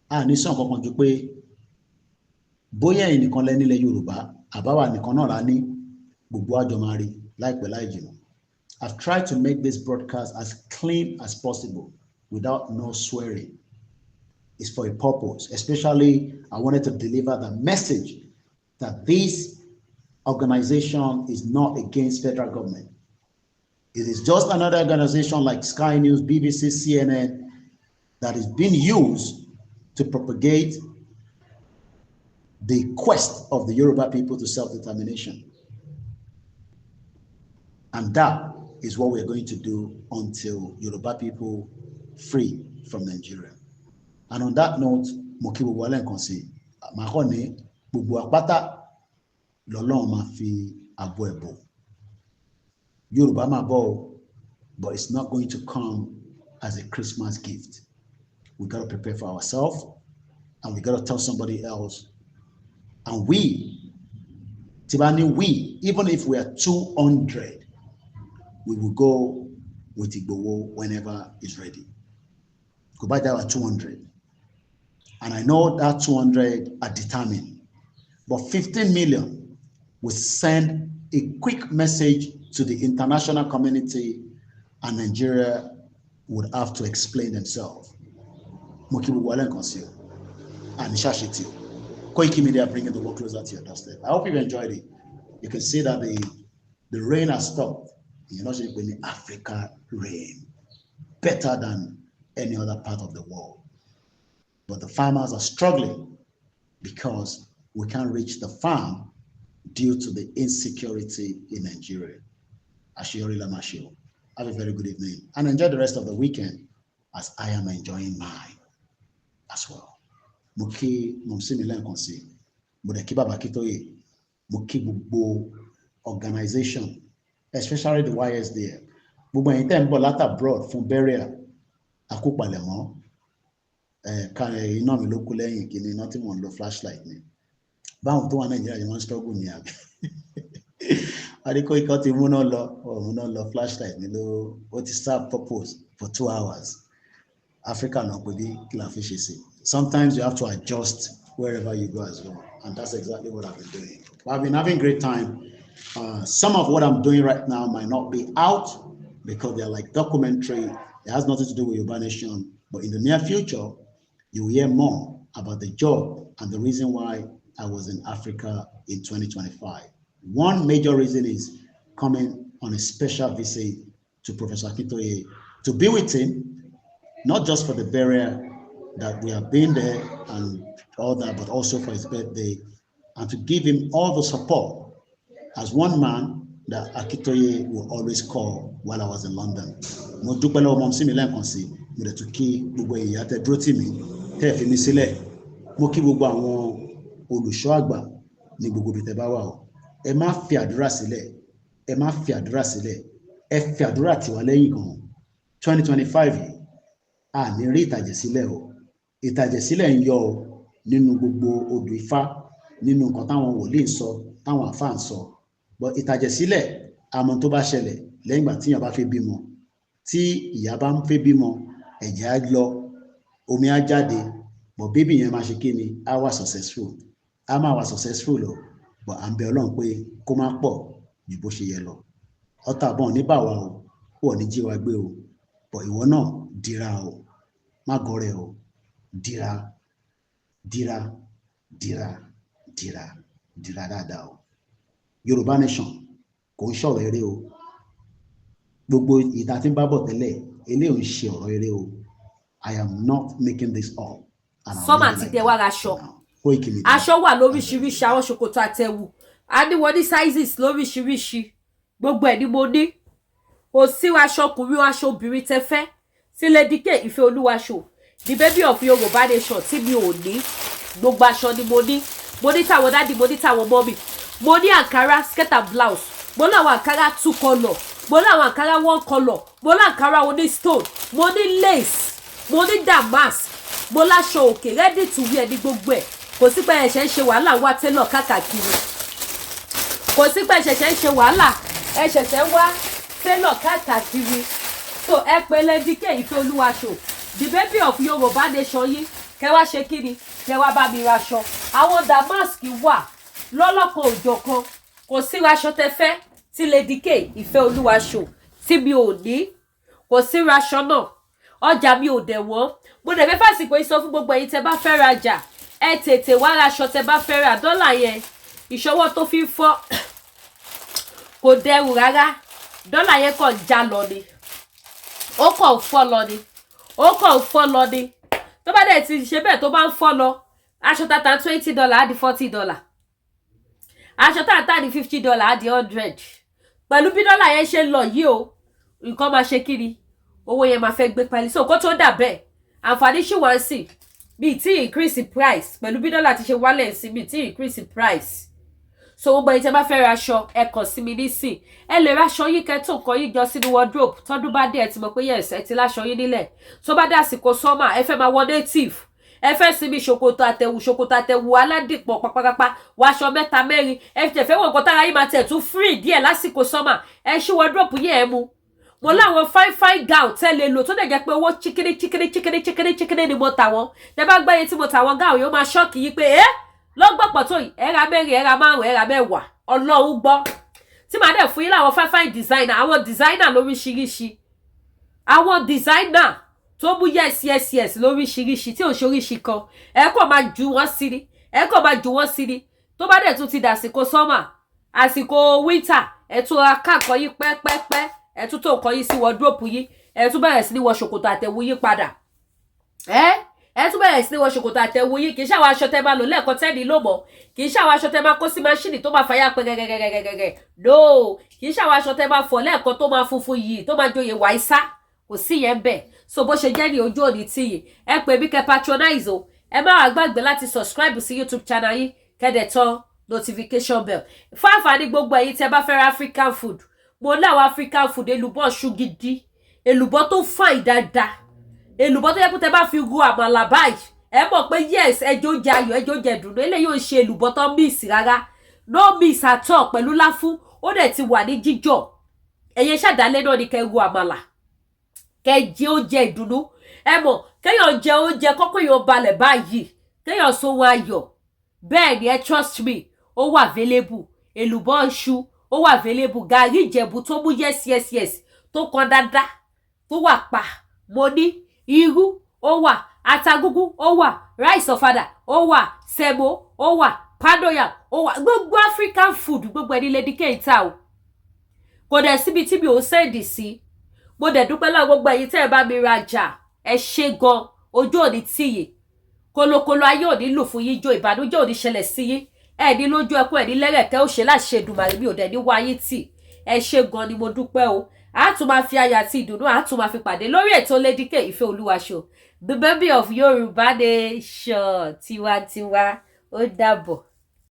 a ní sàn kankan ju pé bóyá ẹ̀yin nìkan lẹ nílẹ̀ Yorùbá, àbáwá nìkan náà la ní, gbogbo àjọ máa rí láìpẹ́ láì jìnnà. I've tried to make this broadcast as clean as possible without no swearing. It's for a purpose. Especially, I wanted to deliver the message that this organization is not against federal government. It is just another organization like Sky News, BBC, CNN that is being used to propagate the quest of the Yoruba people to self-determination. And that is what we're going to do until Yoruba people free from Nigeria. And on that note, mo kí gbogbo alẹ́ nǹkan sí i, màá kọ́ ní gbogbo apáta lọ́lọ́run máa fi àbọ̀ ẹ̀bọ̀. Yorùbá máa bọ̀ o, but it's not going to come as a Christmas gift. We gotta prepare for ourselves and we gotta tell somebody else. And we, tí bá ní we, even if we are 200, we will go with Igboho whenever he's ready. Kò bá jẹ́ àwa 200, and I know that 200 are determined, but 15 million will send a quick message to the international community, and Nigeria would have to explain themselves. Mo kí gbogbo alẹ́ nǹkan sí o, àní ṣàṣetì o. Koiki Media, bringing the world closer to your doorstep. I hope you've enjoyed it. You can see that the rain has stopped. Ìyẹn náà ṣe pé ní Africa rain better than any other part of the world. But the farmers are struggling because we can't reach the farm due to the insecurity in Nigeria. Àṣeyọrí la máa ṣe o. Have a very good evening and enjoy the rest of the weekend as I am enjoying mine as well. Mo kí mumsy mi lẹ́ẹ̀kan sí, mo dẹ̀ kí bàbá Akíntóyè, mo kí gbogbo organization, especially the YSDM. Gbogbo ẹ̀yin tẹ́ ń bọ̀ láti abroad fún burial, àkópalẹ̀mọ́ ẹ̀ iná mi ló kú lẹ́yìn kí ni iná tí mò ń lo, flashlight ni. Báwọn tó wà Nàìjíríà yẹn wọ́n ń struggle ní àbí adékò ikọ̀ ti múná lọ, ọ̀ múná lọ, flashlight ni ló ó ti serve purpose for 2 hours. Africa náà pé bí kí la fi ṣe sí. Sometimes you have to adjust wherever you go as well, and that's exactly what I've been doing. But I've been having great time. Some of what I'm doing right now might not be out because they're like documentary. It has nothing to do with Yoruba Nation, but in the near future you will hear more about the job and the reason why I was in Africa in 2025. One major reason is coming on a special visit to Professor Akintoye to be with him, not just for the burial that we have been there and all that, but also for his birthday, and to give him all the support as one man that Akintoye will always call while I was in London. Mo dúpẹ́ lọ́wọ́ mumsy mi lẹ́ẹ̀kan sí, mo dẹ̀ tún kí gbogbo èèyàn tẹ́ dúró tì mí, tẹ́ ẹ fi mí sílẹ̀. Mo kí gbogbo àwọn olùṣọ́ àgbà ní gbogbo ibi tẹ́ bá wà o. Ẹ má fi àdúrà sílẹ̀, ẹ má fi àdúrà sílẹ̀, ẹ fi àdúrà tì wá lẹ́yìn gan. 2025 yìí, a ní rí ìtàjẹ̀sílẹ̀ o. Ìtàjẹ̀sílẹ̀ ń yọ o nínú gbogbo odù Ifá, nínú nǹkan táwọn wòlíì ń sọ, táwọn àfáà ń sọ, but ìtàjẹ̀sílẹ̀, àmọ́ tó bá ṣẹlẹ̀ lẹ́yìn ìgbà tíyàn bá fẹ́ bímọ, tí ìyá bá ń fẹ́ bímọ, ẹ̀jẹ̀ á lọ, omi á jáde, but baby yẹn máa ṣe kí ni, á wà successful, á máa wà successful o. But à ń bẹ Ọlọ́run pé kó má pọ̀ ju bó ṣe yẹ lọ. Ọ̀tá àbọ̀n ní bà wá o, wọ́n ní jí wa gbé o, but ìwọ náà dira o, má gọrẹ o, dira, dira, dira, dira, dira dáadáa o. Yorùbá Nation kò ń ṣọ̀rọ̀ eré o. Gbogbo ìta tí ń bá bọ̀ tẹ́lẹ̀, eléyìí ò ń ṣe ọ̀rọ̀ eré o. I am not making this up. Summer ti dé, wá raṣọ. Aṣọ wà lóríṣiríṣi, àwọn ṣòkòtò àtẹ̀wù, a ní wọn ní sizes lóríṣiríṣi. Gbogbo ẹ̀ ni mo ní. Kò sí aṣọ ọkùnrin, aṣọ obìnrin tẹ fẹ́ sí Lady K Ìfẹ́ Olúwaṣọ, the baby of Yorùbá Nation, tí mi ò ní. Gbogbo aṣọ ni mo ní. Mo ní tàwọn daddy, mo ní tàwọn mummy, mo ní àǹkárá skirt and blouse, mo ní àwọn àǹkárá two colour, mo ní àwọn àǹkárá one colour, mo ní àǹkárá oní stone, mo ní lace, mo ní damask, mo láṣọ òkè, ready to wear ní gbogbo ẹ̀. Kò sí pé ẹ̀ṣẹ̀ ń ṣe wàhálà wá tailor káàkiri, kò sí pé ẹ̀ṣẹ̀ṣẹ̀ ń ṣe wàhálà, ẹ̀ṣẹ̀ṣẹ̀ ń wá tailor káàkiri. So ẹ pé Lady K Ìfẹ́ Olúwaṣọ, the baby of Yorùbá Nation yìí, kẹ wá ṣe kíni, kẹ wá bá mi raṣọ. Àwọn damask wà lọ́lọ́kan òjọ̀kan. Kò sí raṣọ tẹ fẹ́ tí Lady K Ìfẹ́ Olúwaṣọ tí mi ò ní. Kò sí raṣọ náà, ọjà mi ò dẹ̀ wọ́n. Mo dẹ̀ fẹ́ fàsìkò yìí sọ fún gbogbo ẹ̀yin tẹ bá fẹ́ rajà, ẹ tètè wá raṣọ tẹ bá fẹ́ rà. Dọ́là yẹn, ìṣọwọ́ tó fi ń fọ́ kò dẹrù rárá. Dọ́là yẹn kàn já lọ ni, ó kàn ń fọ́ lọ ni, ó kàn ń fọ́ lọ ni. Tó bá dẹ̀ ti ṣe bẹ́ẹ̀, tó bá ń fọ́ lọ, aṣọ tata $20 á di $40, aṣọ tata ní $50 á di 100. Pẹ̀lú bí dọ́là yẹn ṣe ń lọ yìí o, nǹkan máa ṣe kí ni. Owó yẹn máa fẹ́ gbé pálí. So kó tó dà bẹ́ẹ̀, àǹfààní ṣì wá sí bíi tí increase price pẹ̀lú bí dọ́là ti ṣe wálẹ̀ sí, bíi tí increase price. So gbogbo ẹ̀yin tẹ́ bá fẹ́ ra aṣọ, ẹ kàn sí mi nísìn. Ẹ lè raṣọ yín, kẹ́ tó nǹkan yín jọ sínú wardrobe. Tọ́dún bá dé, ẹ ti mọ̀ pé yes, ẹ ti láṣọ yín nílẹ̀. Tó bá dé àsìkò summer, ẹ fẹ́ máa wọ native, ẹ fẹ́ sinmi ṣòkòtò àtẹ̀wù, ṣòkòtò àtẹ̀wù aládìpọ̀ pápápápá, wọ aṣọ mẹ́ta mẹ́rin, ẹ tẹ̀ fẹ́ wọ nǹkan tára yín máa tẹ̀ tún free díẹ̀ lásìkò summer, ẹ ṣí wardrobe yín, ẹ mú. Mo láwọn fine fine gown tẹ́ lè lò, tó dẹ̀ jẹ́ pé owó chíkíní chíkíní chíkíní chíkíní chíkíní ni mo tà wọ́n. Tẹ́ bá gbáyé tí mo tà wọ́n gown, yóò máa shock yín pé ẹ́ lọ́gbọ̀pọ̀ tó yìí. Ẹ ra mẹ́rin, ẹ ra márùn, ẹ ra 10, Ọlọ́run gbọ́. Tí màá dẹ̀ fún yín láwọn fine fine designer, àwọn designer lóríṣiríṣi, àwọn designer tó mú yes lóríṣiríṣi, tí ò ṣe oríṣi kan. Ẹ kàn máa ju wọ́n sí ni, ẹ kàn máa ju wọ́n sí ni. Tó bá dẹ̀ tún ti dàsìkò summer, àsìkò winter, ẹ tún ra káàkọ́ yín pẹ́pẹ́pẹ́, ẹ tún tó nǹkan yín sí wardrobe yín, ẹ tún bẹ̀rẹ̀ sí ní wọ ṣòkòtò àtẹ̀wù yín padà. Ẹ tún bẹ̀rẹ̀ sí ní wọ ṣòkòtò àtẹ̀wù yín. Kì í ṣàwọn aṣọ tẹ́ máa lò lẹ́ẹ̀kan tẹ́ni ló mọ̀, kì í ṣàwọn aṣọ tẹ́ máa kó sí machine tó máa fàyà pẹ́ gẹ́gẹ́gẹ́gẹ́gẹ́. No, kì í ṣàwọn aṣọ tẹ́ máa fọ̀ lẹ́ẹ̀kan tó máa funfun yìí, tó máa joyè wáísá. Kò sí yẹn bẹ́ẹ̀. So bó ṣe jẹ́ ní ojú òní tí yìí, ẹ pè mí kẹ́ patronize o. Ẹ má wàá gbàgbé láti subscribe sí YouTube channel yín, kẹ́dẹ̀ tán notification bell. Fún àǹfààní gbogbo ẹ̀yin tẹ́ bá fẹ́ ra African food, mo láwọn African food, èlùbọ́ ṣu gidi, èlùbọ́ tó fine dáadáa, èlùbọ́ tó yẹ kó tẹ́ bá fi ru àmàlà báyìí, ẹ mọ̀ pé yes, ẹjọ́ oúnjẹ ayọ̀, ẹjọ́ oúnjẹ dùnú. Eléyìí ò ń ṣe èlùbọ́ tó mix rárá, no mix at all, pẹ̀lú láfún. Ó dẹ̀ ti wà ní jíjọ̀. Ẹ̀yẹ ṣàdálẹ́ náà ni kẹ́ ru àmàlà, kẹ́ jẹ oúnjẹ ìdùnnú. Ẹ mọ̀ kéèyàn jẹ oúnjẹ kọ́kọ́ èèyàn balẹ̀ báyìí, kéèyàn sóhun ayọ̀. Bẹ́ẹ̀ ni, ẹ trust me, ó wà available. Èlùbọ́ iṣu ó wà available, gàrí Ìjẹ̀bú tó mú yes tó kan dáadáa, tó wà pa. Mo ní irú ó wà, atagúgú ó wà, rice ọ̀fadà ó wà, semo ó wà, pandoyam ó wà, gbogbo African food, gbogbo ẹni Lady K ń tà o. Kò dẹ̀ síbi tí mi ò send sí. Mo dẹ̀ dúpẹ́ lọ́wọ́ gbogbo ẹ̀yin tẹ́ ẹ bá mi rajà. Ẹ ṣé gan, ojú òní tìyè, kolokolo ayé òní lù fún yín jó, ìbànújẹ́ òní ṣẹlẹ̀ sí yín. Ẹ ní lójú ẹkún, ẹ ní lẹ́rẹ̀kẹ́ ó ṣe láṣẹ Èdùmàrè. Mi ò dẹ̀ ní wáyé tì. Ẹ ṣé gan ni mo dúpẹ́ o. A tún máa fi ayọ̀ àti ìdùnnú, a tún máa fi pàdé lórí ètò Lady K Ìfẹ́ Olúwaṣọ, the baby of Yorùbá Nation, tiwantiwa. Ó dàbọ̀.